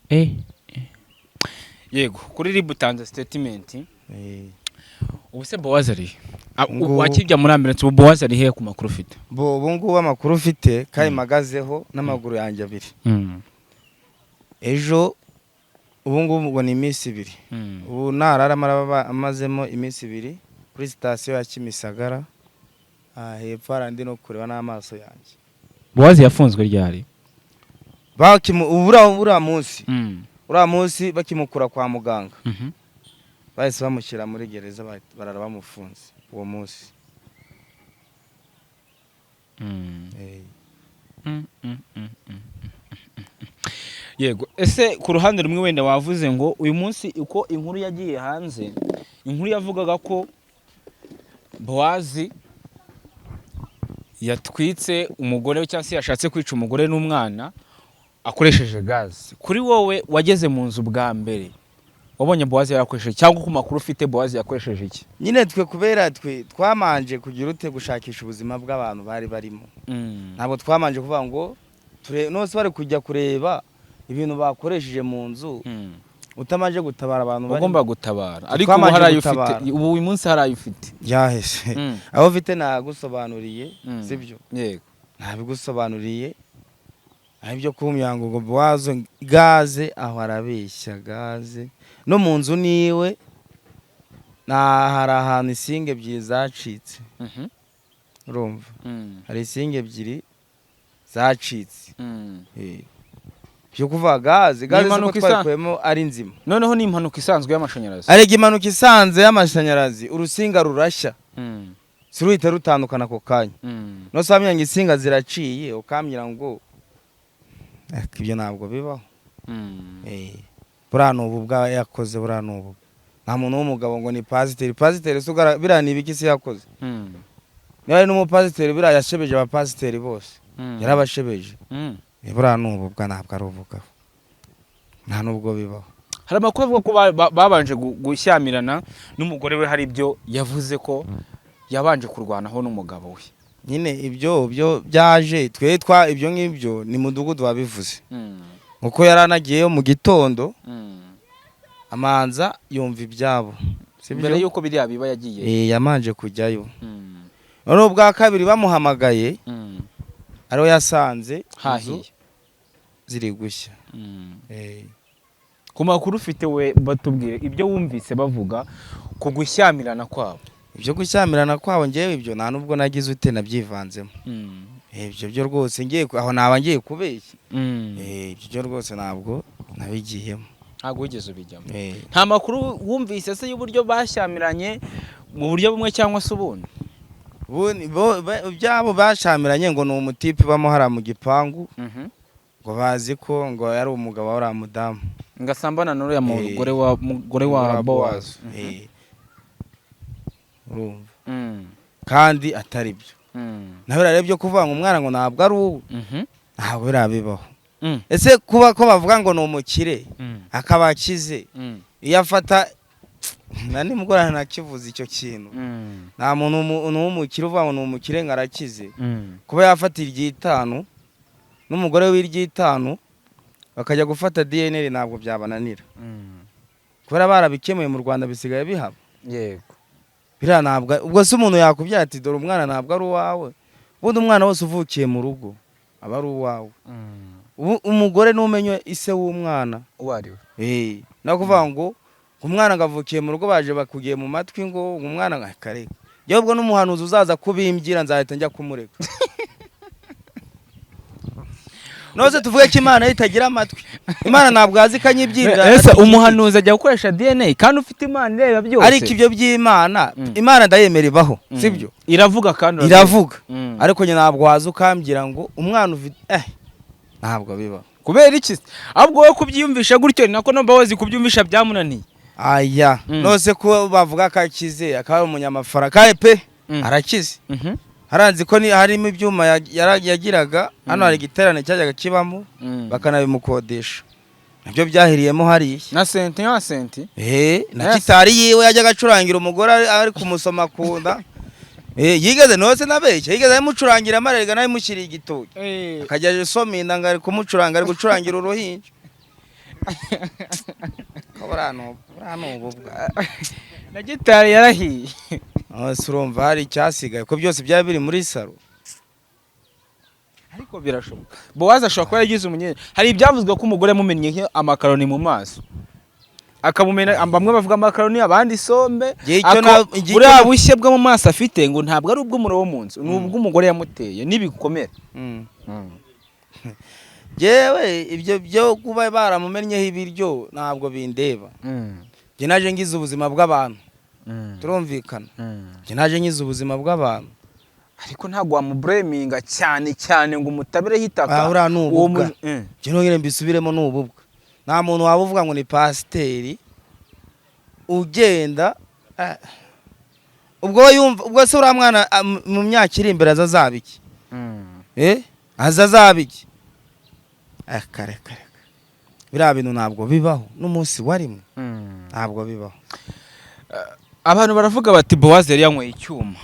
Eh. Yego, kuri RIB utanze statement. Eh. Ubu se Bowazi ari he? Ngubu- Wakijya muri ambulance, ubu Bowazi ari he ku makuru ufite? Bo ubu ngubu amakuru ufite kandi mpagazeho n'amaguru yanjye abiri, ejo, ubu ngubu ngo ni iminsi 2. Ubu nararama araba amazemo iminsi 2 kuri sitasiyo ya Kimisagara. Aha hepfo hari andi no kureba n'amaso yanjye. Bowazi yafunzwe ryari? Uriya munsi bakimukura kwa muganga, bahise bamushyira muri gereza, barara bamufunze uwo munsi. Eh. Yego, ese ku ruhande rumwe wenda wavuze ngo uyu munsi uko inkuru yagiye hanze, inkuru yavugaga ko Bowazi yatwitse umugore we cyangwa se yashatse kwica umugore n'umwana akoresheje gaze, kuri wowe wageze mu nzu bwa mbere wabonye Bowazi yarakoresheje, cyangwa ku makuru ufite, Bowazi yakoresheje iki? Nyine twe kubera twe twamanje kugira ute, gushakisha ubuzima bw'abantu bari barimo, ntabwo twamanje kuvuga ngo nose bari kujya kureba ibintu bakoresheje mu nzu utamanje gutabara abantu barimo. Ugomba gutabara, ariko ubu Twamanje hari ayo ufite? gutabara. Ubu uyu munsi hari ayo ufite? Yahese. Aho ufite nagusobanuriye. Sibyo? Yego. Ntabigusobanuriye. Aho ibyo kumbwira ngo Bowazo gaze, aho arabeshya. Gaze no mu nzu niwe na hari ahantu isinga ebyiri zacitse. Urumva, hari isinga ebyiri zacitse. Eh. Byo kuvuga gaze, gaze siko impanuka twayikuyemo ari nzima. Noneho ni impanuka isanzwe y'amashanyarazi? Arega impanuka isanze y'amashanyarazi, urusinga rurashya, si ruhita rutandukana ako kanya. Nose wamenya ngo insinga ziraciye, ukambwira ngo ariko ibyo ntabwo bibaho. Eh, buriya ni ubu bwa yakoze, buriya ni ubu. Nta muntu w'umugabo ngo ni pasiteri, pasiteri se biriya ni ibiki se yakoze? Niba ari n'umupasiteri, biriya yashebeje abapasiteri bose. Yarabashebeje. Eh, buriya ni ububwa, ntabwo ari ubugabo, nta n'ubwo bibaho. Hari amakuru avuga ko babanje gushyamirana n'umugore we, hari ibyo yavuze ko yabanje kurwanaho n'umugabo we. Nyine ibyo byo byaje twe twa ibyo ngibyo ni mudugudu wabivuze, kuko yari anagiyeyo mu gitondo, amanza yumva ibyabo. Sibyo? Mbere y'uko biriya biba yagiye? Eh, yamanje kujyayo. Noneho ubwa kabiri bamuhamagaye, ariho yasanze inzu Hahiye. ziri gushya. Eh. Ku makuru ufite we, batubwire ibyo wumvise bavuga ku gushyamirana kwabo. Ibyo gushyamirana kwabo, ngewe ibyo nta nubwo nagize ute nabyivanzemo. Eh, ibyo byo rwose ngiye aho naba ngiye kubeshya. Eh, ibyo byo rwose ntabwo nabigiyemo. Ntabwo wigeze ubijyamo? Eh. Nta makuru wumvise se y'uburyo bashyamiranye mu buryo bumwe cyangwa se ubundi? Ibyabo bashamiranye ngo ni umutipe ubamo hariya mu gipangu, ngo bazi ko ngo yari umugabo wa uriya mudamu. Ngasambana n'uriya Eh. mugore wa Bowazi. Eh. Urumva, kandi atari byo. Nawe rero byo kuvuga ngo umwana ngo ntabwo ari uwe, ntabwo biriya bibaho. Ese kuba ko bavuga ngo ni umukire, akaba akize, iyo afata na nimugoroba nakivuze icyo kintu, nta muntu w'umukire uvuga ngo ni umukire ngo arakize, kuba yafata iry'itanu n'umugore w'iry'itanu bakajya gufata DNA ntabwo byabananira, kubera barabikemuye mu Rwanda bisigaye bihaba. Biriya ntabwo, ubwo se umuntu yakubwira ati dore umwana ntabwo ari uwawe? Ubundi umwana wese uvukiye mu rugo aba ari uwawe. Ubu umugore n'umenye ise w'umwana Uwo ari we. Eh, no kuvuga ngo umwana ngo avukiye mu rugo, baje bakugiye mu matwi ngo umwana ngo akareka. Njyewe ubwo n'umuhanuzi uzaza kubimbwira nzahita njya kumureka. Noze tuvuge ko Imana yo itagira amatwi? Imana ntabwo yazi ikanyibyirira. Ese umuhanuzi ajya gukoresha DNA kandi ufite Imana ireba byose? Ariko ibyo by'Imana, Imana ndayemera ibaho, sibyo? Iravuga kandi urabizi. Iravuga. Ariko njye ntabwo waza ukambwira ngo umwana ufite, ntabwo bibaho. Kubera iki? Ahubwo wowe kubyiyumvisha gutyo, ni nako no Bowazi kubyumvisha byamunaniye. Aya. Nose ko bavuga ko akize, akaba ari umunyamafaranga kandi pe, arakize. Haranzi ko harimo ibyuma yagiraga hano, hari igiterane cyajyaga kibamo, bakanabimukodesha, nabyo byahiriyemo hariya. Na senti nka senti. Na Yes. gitari yiwe yajyaga acurangira umugore ari kumusoma ku nda. Yigeze, nose nabeshya, yigeze amucurangira amarerega, nawe imushyiriye igitoki, akajya asoma inda ngo ari kumucuranga, ari gucurangira uruhinja. Ko buriya ni ububwa. Na gitari yarahiye. Nose urumva hari icyasigaye ko byose byaba biri muri saro? Ariko birashoboka, Bowazi ashobora kuba yaragize umunyene. Hari ibyavuzwe ko umugore yamumennye amakaroni mu maso, akamumena. Bamwe bavuga amakaroni, abandi isombe. Igihe icyo Buriya bushye bwo mu maso afite ngo ntabwo ari ubw'umuriro wo mu nzu, ni ubw'umugore yamuteye n'ibikomere. Jewe ibyo byo kuba baramumennyeho ibiryo ntabwo bindeba. Njye naje ngize ubuzima bw'abantu, turumvikana? Njye naje ngize ubuzima bw'abantu. Ariko ntabwo wamublaminga cyane cyane ngo umutabireho itaka. Ah, uriya ni Uwo ububwa. Njye nongere mbisubiremo, ni ububwa. Nta muntu waba uvuga ngo ni pasiteri ugenda, ubwo we yumva, ubwo se uriya mwana, mu myaka iri imbere aza azaba iki? Aza azaba iki? Kare kare, biriya bintu ntabwo bibaho n'umunsi warimwe, ntabwo bibaho. Abantu baravuga bati Bowazi yari yanyweye icyuma.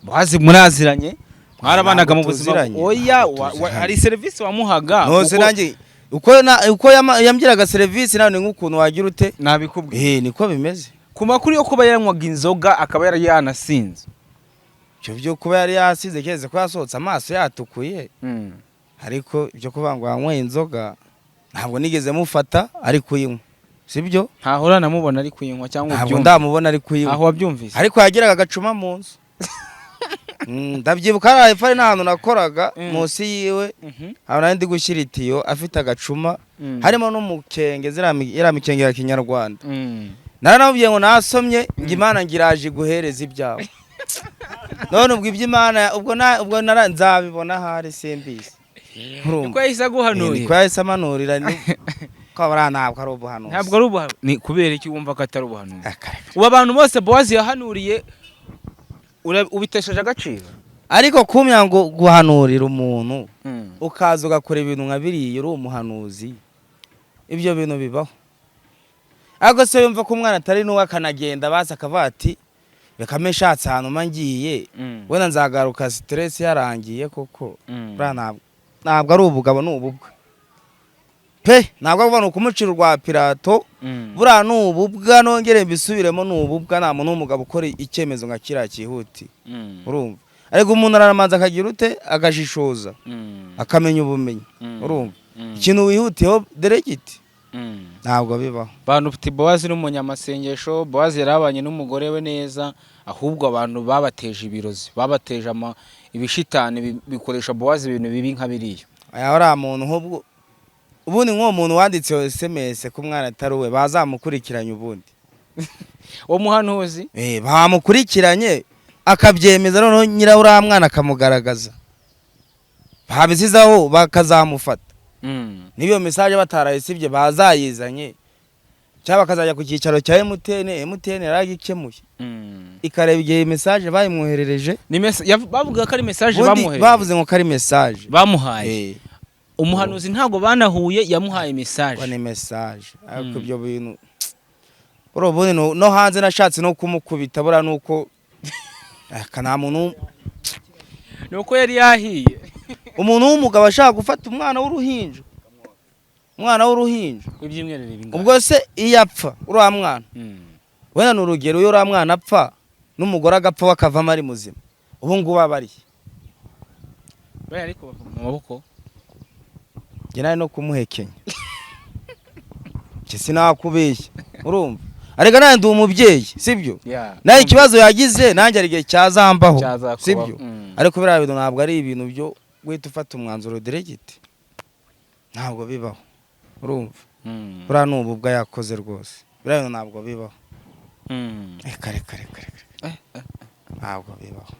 Bowazi muraziranye, mwarabanaga mu Ntabwo buzima? tuziranye. Oya. Ntabwo tuziranye. Hari serivisi wamuhaga? Nose nanjye uko yambwiraga serivisi nawe ni nk'ukuntu wagira ute? Nabikubwiye. Niko bimeze. Ku makuru yo kuba yanywaga inzoga, akaba yari yanasinze. Ibyo byo kuba yari yasize, keretse ko yasohotse amaso yatukuye, ariko ibyo kuvuga ngo yanyweye inzoga, ntabwo nigeze mufata ari kuyinywa, sibyo? Ntahora namubona ari kuyinywa cyangwa Ntabwo ubyumve? ndamubona ari kuyinywa. Aho wabyumvise? Ariko yagiraga agacuma mu nzu. Ndabyibuka hariya hepfo hari n'ahantu nakoraga, munsi yiwe, ahantu nari ndi gushyira itiyo, afite agacuma, harimo n'umukenge, ziriya mikenge ya kinyarwanda. Naranamubwiye ngo nasomye ngo Imana ngiraje iguhereza ibyawe. None ubwo iby'Imana, ubwo na ubwo nara nzabibona ahari simbizi. Urumva? Niko yahise aguhanurira? Niko yahise amanurira, ko buriya ntabwo ari ubuhanuzi. Ntabwo ari ubuhanuzi. Ni kubera iki wumva ko atari ubuhanuzi? Ah, kare. Ubu abantu bose Bowazi yahanuriye ubitesheje agaciro? Ariko kumya ngo guhanurira umuntu, ukaza ugakora ibintu nka biriya uri umuhanuzi, ibyo bintu bibaho? Ariko se yumva ko umwana atari n'uwe, akanagenda baza akavuga ati reka mbe nshatse ahantu mba ngiye, wenda nzagaruka stress yarangiye koko. Buriya ntabwo ari ubugabo, ni ububwa pe. Ntabwo ari ukuvuga ni ukumucira urwa Pirato. Buriya ni ububwa, nongere mbisubiremo, ni ububwa. Nta muntu w'umugabo ukora icyemezo nka kiriya cyihuti. Urumva, ariko umuntu aramanza akagira ute? Agashishoza, akamenya ubumenyi. Urumva, ikintu wihutiyeho direct, ntabwo bibaho. Bantu ufite Bowazi n'umunyamasengesho, Bowazi yarabanye n'umugore we neza, ahubwo abantu babateje ibirozi, babateje ibishitani bikoresha Bowazi ibintu bibi nka biriya. Aya, uriya muntu nk'ubwo, ubundi nk'uwo muntu wanditse iyo SMS ko umwana atari uwe, bazamukurikiranye ubundi. Uwo muhanuzi? Bamukurikiranye akabyemeza, noneho nyira uriya mwana akamugaragaza, babisizaho bakazamufata. N'iyo message batarayisibye bazayizanye, cyangwa bakazajya ku cyicaro cya MTN. MTN yaragikemuye, ikareba igihe message bayimwoherereje. Ni bavuga ko ari message Ubundi bamuhaye. Bavuze ngo ko ari message Bamuhaye. Umuhanuzi ntabwo banahuye, yamuhaye message. Ngo ni message, ariko ibyo bintu buriya ubundi no hanze nashatse no kumukubita, buriya nuko aka nta muntu. Ni uko yari yahiye. Umuntu w'umugabo ashaka gufata umwana w'uruhinja, umwana w'uruhinja. Ibyumweru bibiri. Ubwo se iyo apfa uriya mwana, wenda ni urugero, iyo uriya mwana apfa n'umugore agapfa, we akavamo ari muzima, ubu ngubu aba ari Bariya ariko bava mu maboko. Njye nari no kumuhekenya. Njye sinakubeshya, urumva, ariko nanjye ndi umubyeyi, sibyo? Nawe ikibazo yagize, nanjye hari igihe cyazambaho. Cyazakubaho. Sibyo? Ariko biriya bintu ntabwo ari ibintu byo Guhita ufata umwanzuro direct ntabwo bibaho, urumva? Buriya ni ububwa yakoze rwose, buriya bintu ntabwo bibaho. Reka, reka, reka, reka, ntabwo bibaho.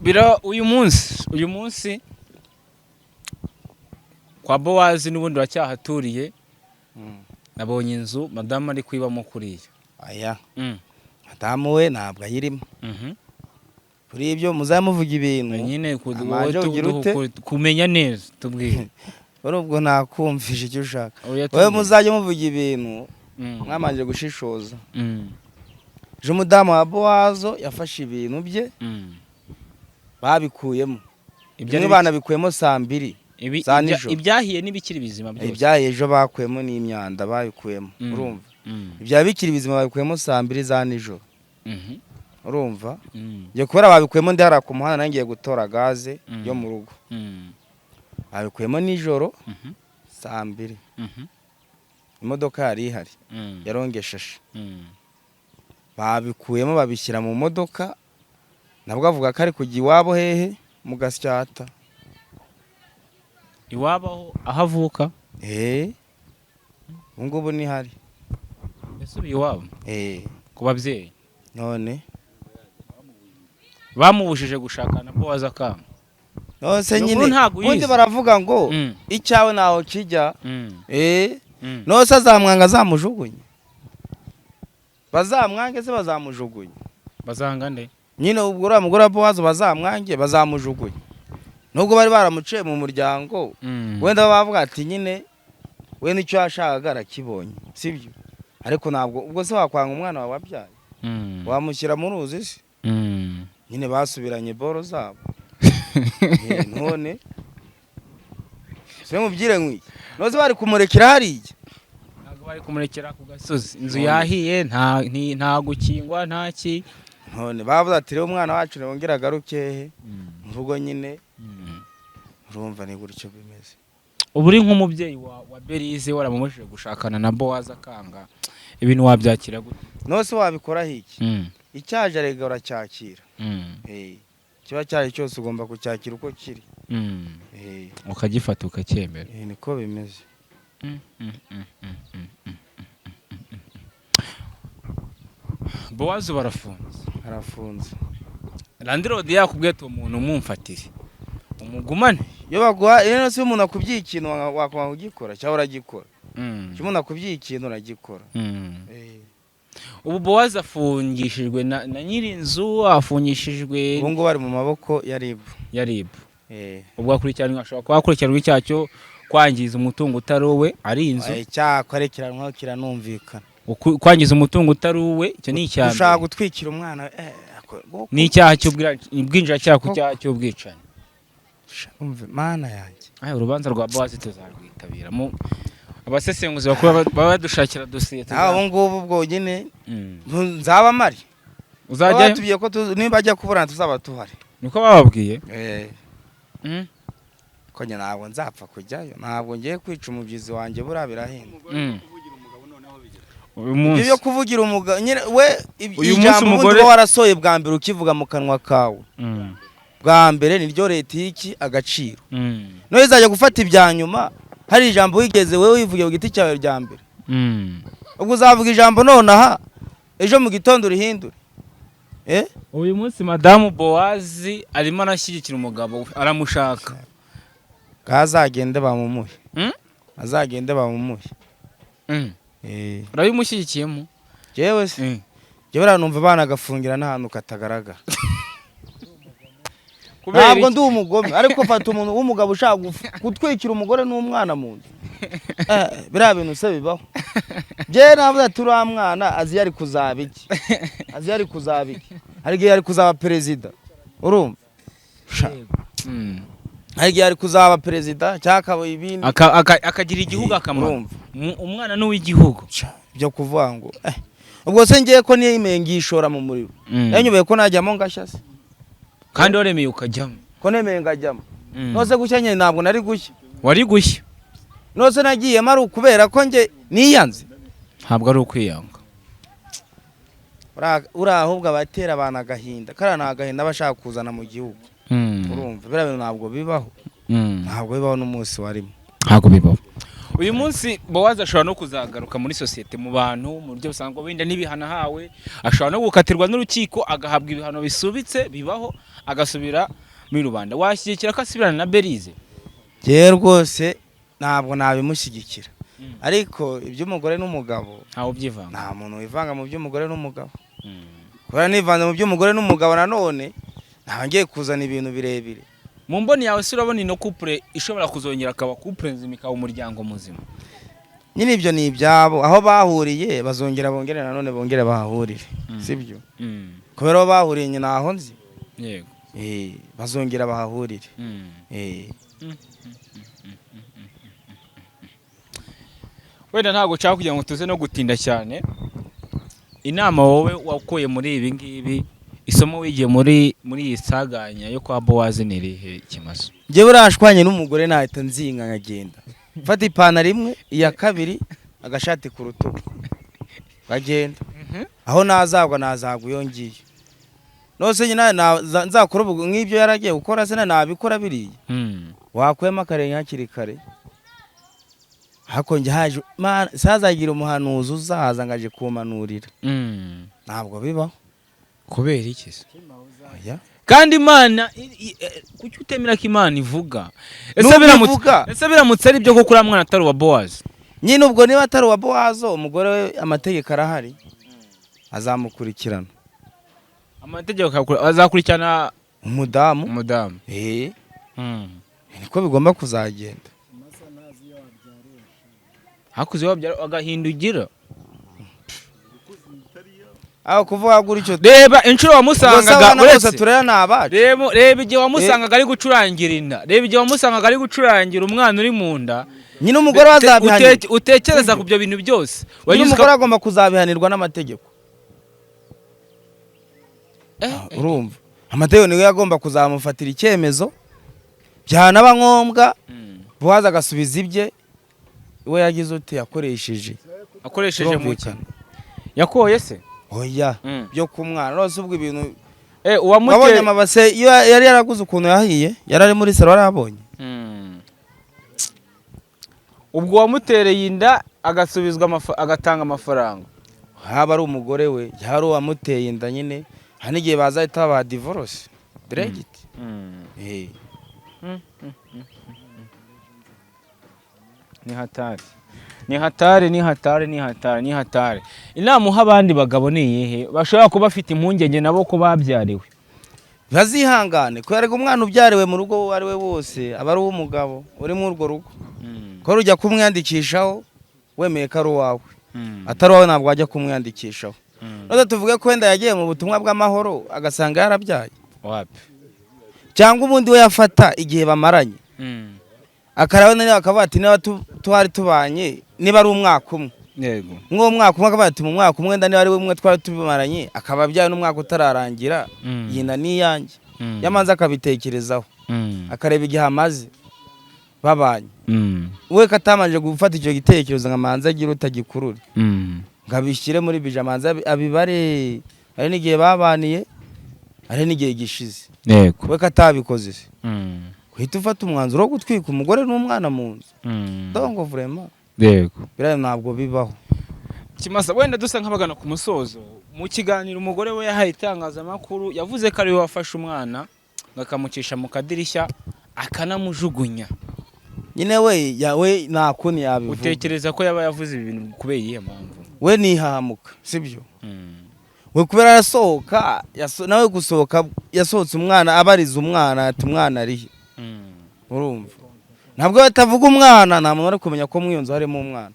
Bira uyu munsi kwa Bowazi n'ubundi uracyahaturiye? Nabonye inzu madamu ari kwibamo kuriya. Aya, madamu we ntabwo ayirimo. Kuri ibyo muzamuvuga ibintu Nyine amanje wowe ugira ute? kumenya neza, tubwire. Wari ubwo nakumvisha icyo ushaka. Oya, Wowe tubwire. muzajye muvuga ibintu mwamanje gushishoza. Ejo umudamu wa Bowazo yafashe ibintu bye, babikuyemo. Ibyo Bimwe ari banabikuyemo saa 2 za nijoro. Ibyahiye n'ibikiri bizima byose? Ibyaye ejo bakuyemo n'imyanda babikuyemo, urumva? Ibya bikiri bizima babikuyemo saa 2 za nijoro, urumva? Njye kubera babikuyemo ndi hariya ku muhanda, nanjye ngiye gutora gaze yo mu rugo. Babikuyemo nijoro saa 2. Imodoka yari ihari, yarongesheje. Babikuyemo babishyira mu modoka, nabwo avuga ko ari kujya iwabo. Hehe? Mu Gasyata. Iwabo aho avuka? Eh, ubu ngubu nihari. Yasubiye iwabo? Eh. Ku babyeyi? None Bamubujije gushaka na Bowazi akanga. None se Iyo nyine nkuru ntabwo uyizi. ubundi baravuga ngo icyawe ntaho kijya. None se azamwanga, azamujugunye? Bazamwange se bazamujugunye? Bazanga nde? Nyine ubwo uriya mugore wa Bowazi bazamwange, bazamujugunye, nubwo bari baramuciye mu muryango. Wenda bavuga ati nyine we nicyo yashakaga arakibonye, sibyo? Ariko ntabwo ubwo se wakwanga umwana wawe wabyaye? Wamushyira mu ruzi se? Nyine basubiranye boro zabo. None se mubwire nk'iki, none se bari kumurekera hariya? Ntabwo bari kumurekera ku gasozi, inzu yahiye, nta gukingwa, nta ki. None bavuze ati rero umwana wacu ntibongere agaruke hehe mu rugo nyine. Urumva ni gutyo bimeze. Ubu uri nk'umubyeyi wa Berize, waramubujije gushakana na Bowazi akanga, ibintu wabyakira gute? None se wabikoraho iki? Icyaje arega uracyakira. Kiba cyari cyose ugomba kucyakira uko kiri. Ukagifata ukacyemera. Niko bimeze. Bowazi barafunze? Arafunze. Landlord yakubwiye ati umuntu mumfatire umugumane? Iyo baguha iyo se umuntu akubwiye ikintu wakwanga kugikora cyangwa uragikora? Iyo umuntu akubwiye ikintu uragikora. Ubu Bowazi afungishijwe na nyir'inzu, afungishijwe? Ubu ngubu ari mu maboko ya RIB. Ya RIB. Ubwo akurikiranwa, ashobora kuba akurikiranwa icyaha cyo kwangiza umutungo utari uwe, ari inzu. Icyaha akurikiranwaho kiranumvikana. Kwangiza umutungo utari uwe, icyo ni icya Ushaka mbere. gutwikira umwana Ni icyaha cy'ubwinjiracyaha ku cyaha cy'ubwicanyi. Umve, mana yanjye. Aya, urubanza rwa Bowazi tuzarwitabira mu abasesenguzi bakuru baba badushakira dosiye. Nawe ubu ngubu ubwo nyine nzaba mpari. Uzajyayo? Batubwiye ko niba ajya kuburana tuzaba tuhari. Niko bababwiye? Ko njye ntabwo nzapfa kujyayo, ntabwo ngiye kwica umubyizi wanjye, buriya birahenda. Uyu Ibyo munsi byo kuvugira umugabo nyine we Uyu munsi ijambo ubundi uba warasohoye bwa mbere ukivuga mu kanwa kawe bwa mbere niryo leta iki agaciro. None izajya gufata ibya nyuma hari ijambo wigeze wowe wivugiye ku giti cyawe rya mbere? Ubwo uzavuga ijambo nonaha, ejo mu gitondo urihindure? Uyu munsi madamu Bowazi arimo arashyigikira umugabo we, aramushaka. Azagende bamumuhe. Azagende bamumuhe. Urabimushyigikiyemo? Jewe se, jewe buriya numva banagafungira n'ahantu katagaragara. Kubera Ntabwo iki? ndi umugome, ariko fata umuntu w'umugabo ushaka gutwikira umugore n'umwana mu nzu. Biriya bintu se bibaho? Jewe navuze ati uriya mwana azi iyo ari kuzaba iki, azi iyo ari kuzaba iki, hari igihe ari kuzaba perezida, urumva? Sha. Hari igihe ari kuzaba perezida cyangwa akaba ibindi. Akagira igihugu akamaro. Urumva? Umwana ni uw'igihugu. Sha, byo kuvuga ngo ubwo se ngiye ko niyemeye ngishora mu muriro, yanyubeye ko najyamo ngashya se? Kandi waremeye ukajyamo. Ko nemeye ngajyamo, nose gushya nyine ntabwo nari gushya? Wari gushya. Nose nagiyemo ari ukubera ko njye niyanze? Ntabwo ari ukwiyanga. Uriya ahubwo abatera abantu agahinda, kariya ni agahinda aba ashaka kuzana mu gihugu. Urumva, biriya bintu ntabwo bibaho. Ntabwo bibaho n'umunsi warimo. Ntabwo bibaho. Uyu munsi Bowazi ashobora no kuzagaruka muri sosiyete, mu bantu, mu buryo busanzwe, wenda n'ibihano ahawe, ashobora no gukatirwa n'urukiko agahabwa ibihano bisubitse bibaho, agasubira muri rubanda. Washyigikira ko asubirana na Berize? Njyewe rwose ntabwo nabimushyigikira, ariko iby'umugore n'umugabo Ntawe ubyivanga. Nta muntu wivanga mu by'umugore n'umugabo, kubera nivanze mu by'umugore n'umugabo nanone ntabwo ngiye kuzana ibintu birebire. Mu mboni yawe se, urabona ino couple ishobora kuzongera akaba couple nzima, ikaba umuryango muzima? Nyine ibyo ni ibyabo, aho bahuriye bazongera bongere nanone bongere bahahurire, sibyo? Kubera aho bahuriye nyina aho nzi. Bazongera bahahurire. Wenda ntabwo nshaka kugira ngo tuze no gutinda cyane. Inama wowe wakuye muri ibi ngibi, isomo wigiye muri iyi saganya yo kwa Bowazi, ni irihe, Kimaso? Njyewe urashwanye n'umugore, nahita nzinga nkagenda, mfata ipantaro imwe, iya kabiri, agashati ku rutugu, nkagenda. Aho nazagwa nazagwa iyo ngiyo. Nose nyine nzakora ubu nk'ibyo yaragiye gukora se, nabikora biriya? Wakuyemo akarenge hakiri kare. Ariko njye haje sazagira umuhanuzi uzaza ngo aje kumanurira. Ntabwo bibaho. Kubera iki se? Oya. Kandi Imana kuki utemera ko Imana ivuga? Ese Nubwo biramutse ivuga. Ese biramutse ari byo koko, uriya mwana atari uwa Bowazi? Nyine ubwo niba atari uwa Bowazo, umugore we amategeko arahari, azamukurikirana. Amategeko azakurikirana umudamu. Umudamu. Eh, niko bigomba kuzagenda. Hakuze wabyara agahinda ugira. Aho kuvuga gutyo, Reba inshuro ubwo se wamusangaga abana bose uretse turera ni abacu? Reba igihe wamusangaga ari gucurangira inda, reba igihe wamusangaga ari gucurangira umwana uri mu nda. Nyine umugore we azabihanirwa. Utekereza ku byo bintu byose Nyine wagize umugore agomba kuzabihanirwa n'amategeko. Urumva, amategeko niwe agomba kuzamufatira icyemezo, byanaba ngombwa Bowazi agasubiza ibye we yagize ute, yakoresheje. Akoresheje mu Turumvikana. Yakoye se? Oya, byo ku mwana rwose, ubwo ibintu Uwamuteye wabonye amabase iyo yari yaraguze ukuntu yahiye, yari ari muri salo, warabonye. Ubwo uwamutereye inda agasubizwa agatanga amafaranga. Haba ari umugore we, yaba ari uwamuteye inda, nyine hari n'igihe bazahita babaha divorce direct. Ni hatari, ni hatari, ni hatari, ni hatari, ni hatari. Inama uha abandi bagabo ni iyihe bashobora kuba bafite impungenge nabo ko babyariwe? Bazihangane, kubera ko umwana ubyariwe mu rugo uwo ari we wose aba ari uw'umugabo uri muri urwo rugo, ko ujya kumwiyandikishaho wemeye ko ari uwawe. Atari uwawe ntabwo wajya kumwiyandikishaho. None tuvuge ko wenda yagiye mu butumwa bw'amahoro agasanga yarabyaye? Wapi. Cyangwa ubundi we yafata igihe bamaranye, akarabona niba akavuga ati niba twari tubanye, niba ari umwaka umwe, nk'uwo mwaka umwe, akavuga ati mu mwaka umwe wenda niba ari we umwe twari tubimaranye, akaba abyaye n'umwaka utararangira, iyi nda ni iyanjye. Yamanza akabitekerezaho, akareba igihe amaze babanye. We katamanje gufata icyo gitekerezo ngo amanze agire utagikurure, ngo abishyire muri bije, amanze abibare, hari n'igihe babaniye, hari n'igihe gishize. We katabikoze se, uhita ufata umwanzuro wo gutwika umugore n'umwana mu nzu? Donc vraiment, biriya ntabwo bibaho. Kimasa, wenda dusa nk'abagana ku musozo. Mu kiganiro umugore we yahaye itangazamakuru, yavuze ko ariwe wafashe umwana bakamucisha mu kadirishya akanamujugunya. Nyine we we nta kundi yabivuga. Utekereza ko yaba yavuze ibi bintu kubera iyihe mpamvu? We nihahamuka, sibyo? We kubera arasohoka, nawe gusohoka yasohotse umwana abariza umwana ati umwana arihe? Urumva, ntabwo batavuga umwana, nta muntu wari kumenya ko muri iyo nzu harimo umwana.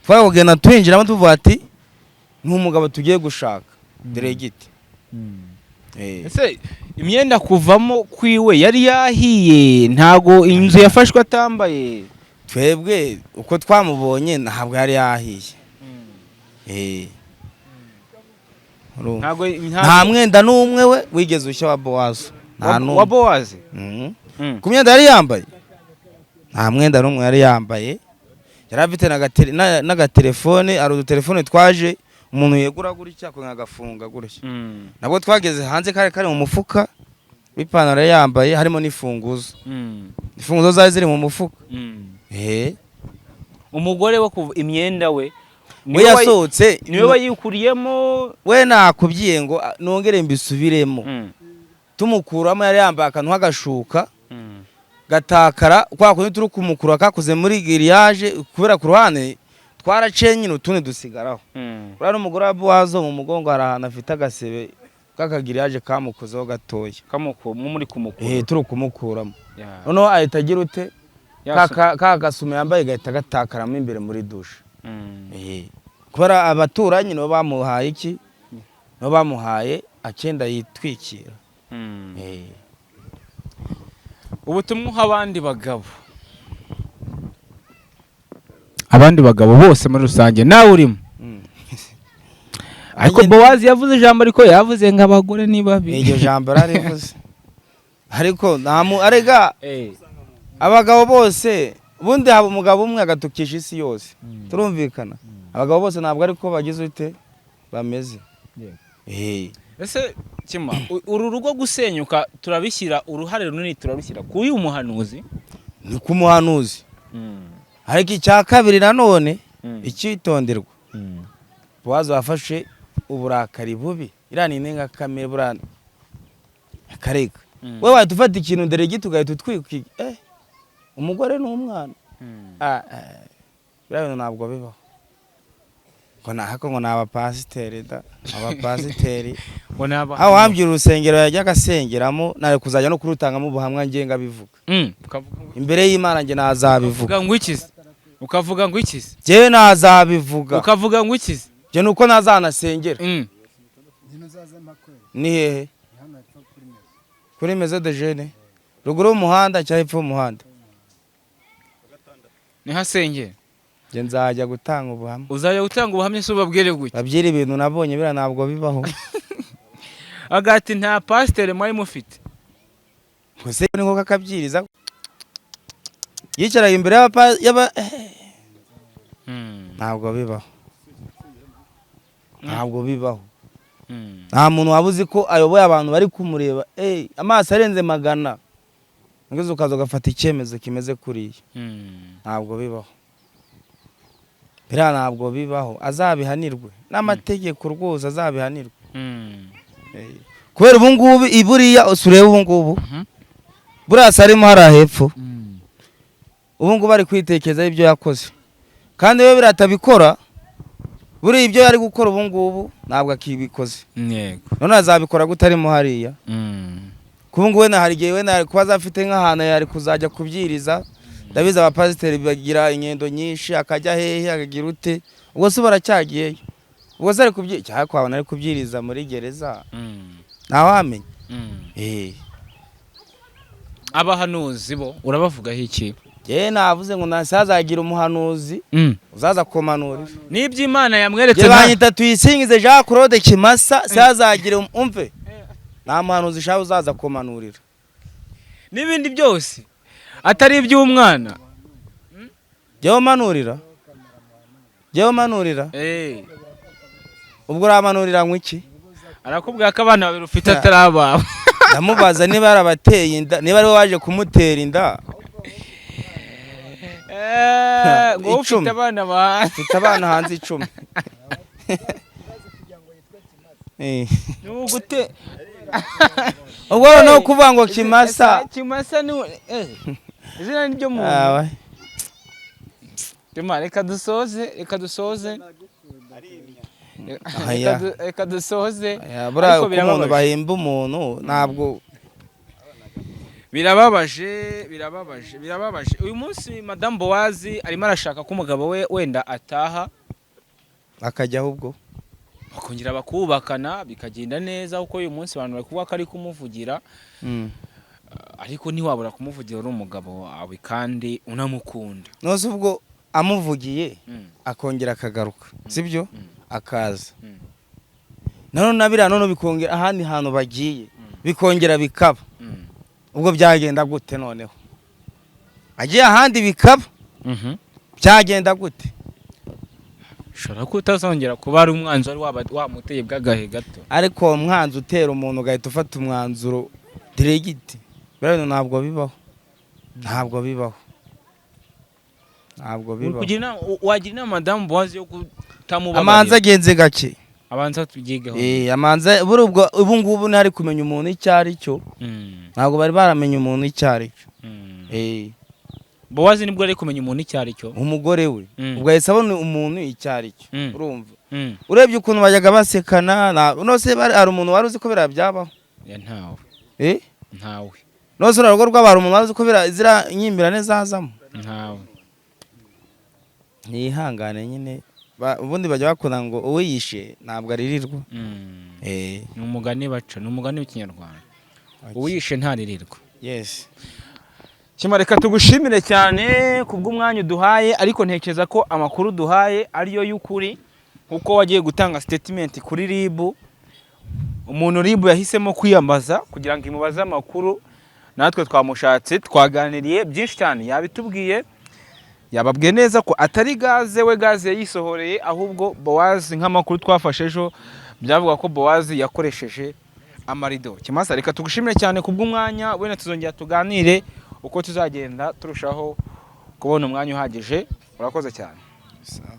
Twari kugenda twinjiramo tuvuga ati ni umugabo tugiye gushaka diregiti. Ese imyenda kuvamo kwiwe yari yahiye? Ntago inzu yafashwe atambaye? Twebwe uko twamubonye ntabwo yari yahiye. Urumva? Ntago Nta mwenda n'umwe we wigeze ushya wa Bowazi, nta wa n'umwe. Bowazi? Mhm. Ku myenda yari yambaye, nta mwenda n'umwe yari yambaye. Yari afite n'agatelefone, hari udutelefone twaje umuntu yegura gutya akongera agafunga gutya. Nabwo twageze hanze kari kari mu mufuka. W'ipantaro yari yambaye harimo n'ifunguzo. Imfunguzo zari ziri mu mufuka. Eh. Umugore we kuva imyenda we We niwe yasohotse. Niwe wayikuriyemo. We nakubwiye ngo nongere mbisubiremo. Tumukuramo yari yambaye akantu k'agashuka gatakara kwa kundi turi kumukura kakoze muri grillage, kubera ku ruhande twaraciye nyine utundi dusigaraho. Uriya n'umugore wa Bowazo, mu mugongo hari ahantu afite agasebe k'akagiriyaje kamukozeho gatoya. Kamuku muri kumukura. Eh, turi kumukuramo. Ya. Noneho ahita agira ute? Ka gasume yambaye gahita gatakaramo imbere muri dushe. Eh, kubera abaturanyi nibo bamuhaye iki, nibo bamuhaye akenda yitwikira. Eh. Ubutumwa uha abandi bagabo, abandi bagabo bose muri rusange nawe urimo. Ariko Bowazi yavuze ijambo, ariko yavuze ngo abagore ni babi. Iryo jambo rarivuze, ariko nta mu arega. Eh. Abagabo bose, ubundi haba umugabo umwe agatukisha isi yose, turumvikana. Abagabo bose ntabwo ariko bagize ute bameze. Yego. Eh. Ese Kima, uru rugo gusenyuka turabishyira, uruhare runini turarushyira kuri uyu muhanuzi? Ni ku muhanuzi, ariko icya kabiri nanone icyitonderwa, Bowazi wafashe uburakari bubi, iriya ni indengakamere, buriya akareka. We wahita ufata ikintu ndere gito ugahita utwika umugore n'umwana. Ah, biriya bintu ntabwo bibaho, ngo nahako ngo ni abapasiteri da, abapasiteri. Ngo ni Aho wambwira urusengero yajyaga asengeramo, nari kuzajya no kurutangamo ubuhamya ngenga bivuga. Ukavuga ngo Imbere y'Imana njye nazabivuga. ukavuga ngo ikize, ukavuga ngo ikize. Njyewe nazabivuga. Ukavuga ngo ikize. Njye nuko nazanasengera. Ni hehe? Kuri Maison de Jeunes, ruguru y'umuhanda cyangwa hepfo y'umuhanda? Niho asengera. Njye nzajya gutanga ubuhamya. Uzajya gutanga ubuhamya se ubabwire gutya? Babyira ibintu nabonye, biriya ntabwo bibaho. Agati nta pasiteri mwari mufite. Gusa ni nko kakabyiriza yicaraga imbere y'aba y'aba ntabwo bibaho, ntabwo bibaho. Nta muntu waba uzi ko ayoboye abantu bari kumureba, amaso arenze 100, ngeze ukaza ugafata icyemezo kimeze kuriya. Ntabwo bibaho, biriya ntabwo bibaho. Azabihanirwe n'amategeko rwose, azabihanirwe. Kubera ubu ngubu iburiya usureba ubu ngubu buriya se arimo hariya hepfo, ubu ngubu ari kwitekerezaho ibyo yakoze, kandi we biriya atabikora, buriya ibyo yari gukora ubu ngubu ntabwo akibikoze. Yego. None azabikora gute arimo hariya? Kubu ngubu wenda hari igihe wenda kuba azafite nk'ahantu yari kuzajya kubyiriza. Ndabizi abapasiteri bagira ingendo nyinshi, akajya hehe, akagira ute, ubwo se baracyagiyeyo, ubwo se ari kubyi cyangwa kwabona ari kubyiriza muri gereza, ntawamenya. Eh. Abahanuzi bo urabavugaho iki? Njyewe navuze ngo ntasazagira umuhanuzi uzaza kumanurira. N'iby'Imana yamweretse. Njye banyita Tuyisingize Jean Claude Kimasa, sazagira umve, nta muhanuzi ushaka uzaza kumanurira. N'ibindi byose atari iby'umwana. Jyewe umanurira, jyewe umanurira. Eh. Ubwo uramanurira ngo iki? Arakubwira ko abana babiri ufite atari abawe. Ndamubaza niba yarabateye inda, niba ari we waje kumutera inda. Eh, ngo ufite 10. abana ba Mfite abana hanze 10. Eh. Nugute. Ubwo noneho kuvuga ngo Kimasa. Kimasa ni izina ni ryo muntu. Ah, we. Rema, reka dusoze, reka dusoze. Aya. Reka dusoze. Aya, buriya Ariko uko umuntu birababaje. bahemba umuntu ntabwo Birababaje, birababaje, birababaje. Uyu munsi Madame Bowazi arimo arashaka ko umugabo we wenda ataha, akajya ahubwo bakongera bakubakana bikagenda neza, kuko uyu munsi abantu bari kuvuga ko ari kumuvugira, ariko ntiwabura kumuvugira uri umugabo wawe kandi unamukunda. Nose ubwo amuvugiye akongera akagaruka, sibyo? Akaza nanone na biriya, none bikongera ahandi hantu bagiye bikongera bikaba, ubwo byagenda gute? Noneho agiye ahandi bikaba, byagenda gute? Ushobora ko utazongera kuba ari umwanzi wari wamuteye bw'agahe gato. Ariko uwo mwanzi utera umuntu ugahita ufata umwanzuro. Direct. Biriya bintu ntabwo bibaho, ntabwo bibaho, ntabwo Uri bibaho. Kugira inama, wagira inama madamu Bowazi yo kutamubabarira? Amanza agenze gake. Abanza tubyigeho. Amanza buri ubwo ubu ngubu ntari kumenya umuntu icyo ari cyo. Ntabwo bari baramenya umuntu icyo ari cyo. Bowazi nibwo ari kumenya umuntu icyo ari cyo. Umugore we ubwo ahise abona umuntu icyo ari cyo. Urumva, urebye ukuntu bajyaga basekana nose hari umuntu wari uzi ko biriya byabaho? Ya, ntawe. Eh? Ntawe. Nose uriya rugo rwabo hari umuntu wari uzi ko biriya ziriya nyimbirane zazamo? Ntawe. Ntihangane nyine. Ubundi bajya bakunda ngo uwiyishe ntabwo aririrwa. Ni umugani baca, ni umugani w'Ikinyarwanda, uwishe ntaririrwa. Yes. Shema, reka tugushimire cyane kubw'umwanya uduhaye, ariko ntekereza ko amakuru duhaye ariyo y'ukuri, kuko wagiye gutanga statement kuri RIB. Umuntu RIB yahisemo kwiyambaza kugira ngo imubaze amakuru, natwe twamushatse, twaganiriye byinshi cyane, yabitubwiye, yababwiye neza ko atari gaze, we gaze yayisohoreye, ahubwo Bowazi, nk'amakuru twafashe ejo, byavuga ko Bowazi yakoresheje amarido. Kimasa, reka tugushimire cyane kubw'umwanya. Wenda tuzongera tuganire uko tuzagenda turushaho kubona umwanya uhagije. Urakoze cyane. Sawa.